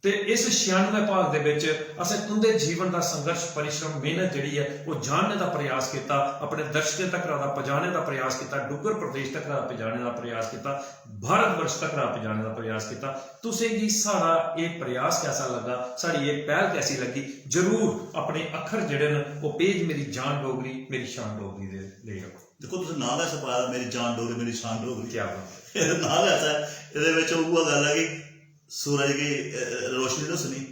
ते इस छियानुए भाग दे बिच असें तुं'दे जीवन दा संघर्ष, परिश्रम, मेहनत जेह्ड़ी ऐ, ओह् जानने दा प्रयास कीता, अपने दर्शकें तक्कर दा पजाने दा प्रयास कीता, डुग्गर प्रदेश तक्कर दा पजाने दा प्रयास कीता, भारत वर्ष तक्कर दा पजाने दा प्रयास कीता। तुसें गी साढ़ा एह् प्रयास कैसा लग्गा, साढ़ी एह् पैह्ल कैसी लग्गी? जरूर अपने अक्खर जेह्ड़े न, ओह् पेज मेरी जान डोगरी, मेरी शान डोगरी दे लेई रक्खो। दिक्खो, तुस नांऽ गै ऐसा पाए दा, मेरी जान डोगरी, मेरी शान डोगरी। क्या बात एह्दा नांऽ गै ऐसा ऐ। एह्दे बिच उ'ऐ गल्ल ऐ कि सूरज गी अ, रोशनी दस्सनी।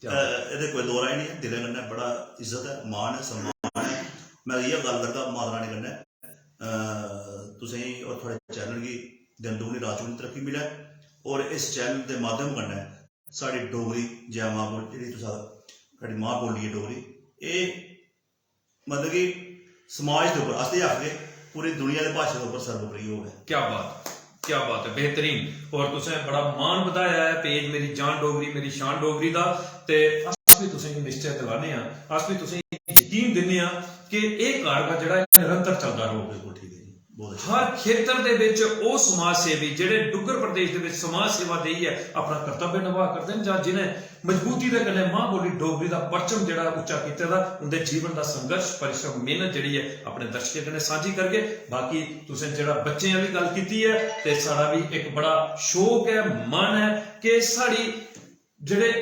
क्या अ, एह्दे कोई दो राय निं ऐ। दिलै कन्नै बड़ा इज्जत ऐ, मान ऐ, सम्मान ऐ। में इ'यै गल्ल करगा माता रानी कन्नै, अ, तुसेंगी और थुआढ़े चैनल गी दिन दुगनी रात चौगनी तरक्की मिलै और इस चैनल दे माध्यम कन्नै साढ़ी डोगरी जै मां बोली, जेह्ड़ी तुस आखदे, साढ़ी मां बोली ऐ डोगरी, एह् मतलब कि समाज दे उप्पर, अस ते आखगे, पूरी दुनिया दे भाशा दे उप्पर सर्वप्रिय होऐ। क्या बात, क्या बात है, बेहतरीन। और तुसें बड़ा मान बधाया ऐ पेज मेरी जान डोगरी, मेरी शान डोगरी दा। ते अस भी तुसेंगी निश्चय दिलाने आं, अस भी तुसेंगी यकीन दिन्ने आं कि एह् कारवां जेह्ड़ा ऐ निरंतर चलदा रौह्ग। बिल्कुल ठीक है जी, बहुत अच्छा। हर खेतर दे विच ओह् समाज सेवी जेह्ड़े डुग्गर प्रदेश दे विच समाज सेवा देइयै अपना कर्तव्य निभाऽ करदे न, जां जिनें मजबूती दे कन्नै मां बोली डोगरी दा परचम जेह्ड़ा उच्चा कीते दा, उंदे जीवन दा संघर्ष, परिश्रम, मेहनत जेह्ड़ी ऐ, अपने दर्शकें कन्नै सांझी करगे। बाकी तुसें जेह्ड़ा बच्चें आह्ली गल्ल कीती ऐ, ते साढ़ा बी इक बड़ा शौक ऐ, मन ऐ कि साढ़ी जेह्ड़े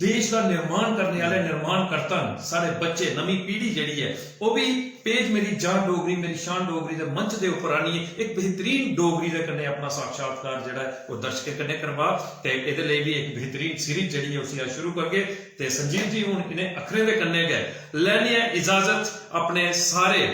देश दा निर्माण करने आह्ले निर्माणकर्ता न, साढ़े बच्चे, नमीं पीढ़ी जेह्ड़ी ऐ, ओह् बी पेज मेरी जान डोगरी, मेरी शान डोगरी दे मंच दे उप्पर आनियै इक बेहतरीन डोगरी दे कन्नै अपना साक्षात्कार जेह्ड़ा ऐ, ओह् दर्शकें कन्नै करवा। ते एह्दे लेई बी इक बेहतरीन सीरीज जेह्ड़ी ऐ, उसी अस शुरू करगे। ते संजीव जी, हून इ'नें अक्खरें दे कन्नै गै लैने आं इजाजत अपने सारे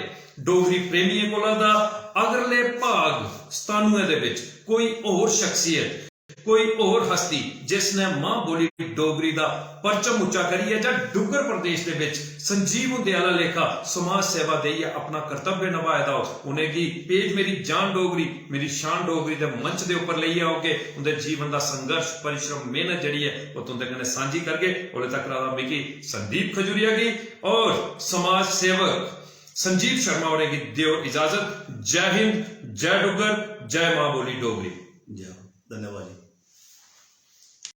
डोगरी प्रेमियें कोला दा। अगले भाग सतानुए दे बिच कोई होर शख्सियत, कोई होर हस्ती जिसने मां बोली डोगरी दा परचम उच्चा करियै जां डुग्गर प्रदेश दे विच संजीव हुंदे आह्ला लेखा समाज सेवा देइयै अपना कर्तव्य नभाए दा होग, उ'नेंगी पेज मेरी जान डोगरी, मेरी शान डोगरी दे मंच दे उप्पर लेइयै औगे, उं'दे जीवन दा संघर्ष, परिश्रम, मेहनत जेह्ड़ी ऐ, ओह् तुं'दे कन्नै सांझी करगे। ओल्ले तक दा मिगी संदीप खजूरिया गी और समाज सेवक संजीव शर्मा होरें गी देओ इजाजत। जय हिंद, जय डुग्गर, जय मां बोली डोगरी। जय हो। धन्यवाद जी।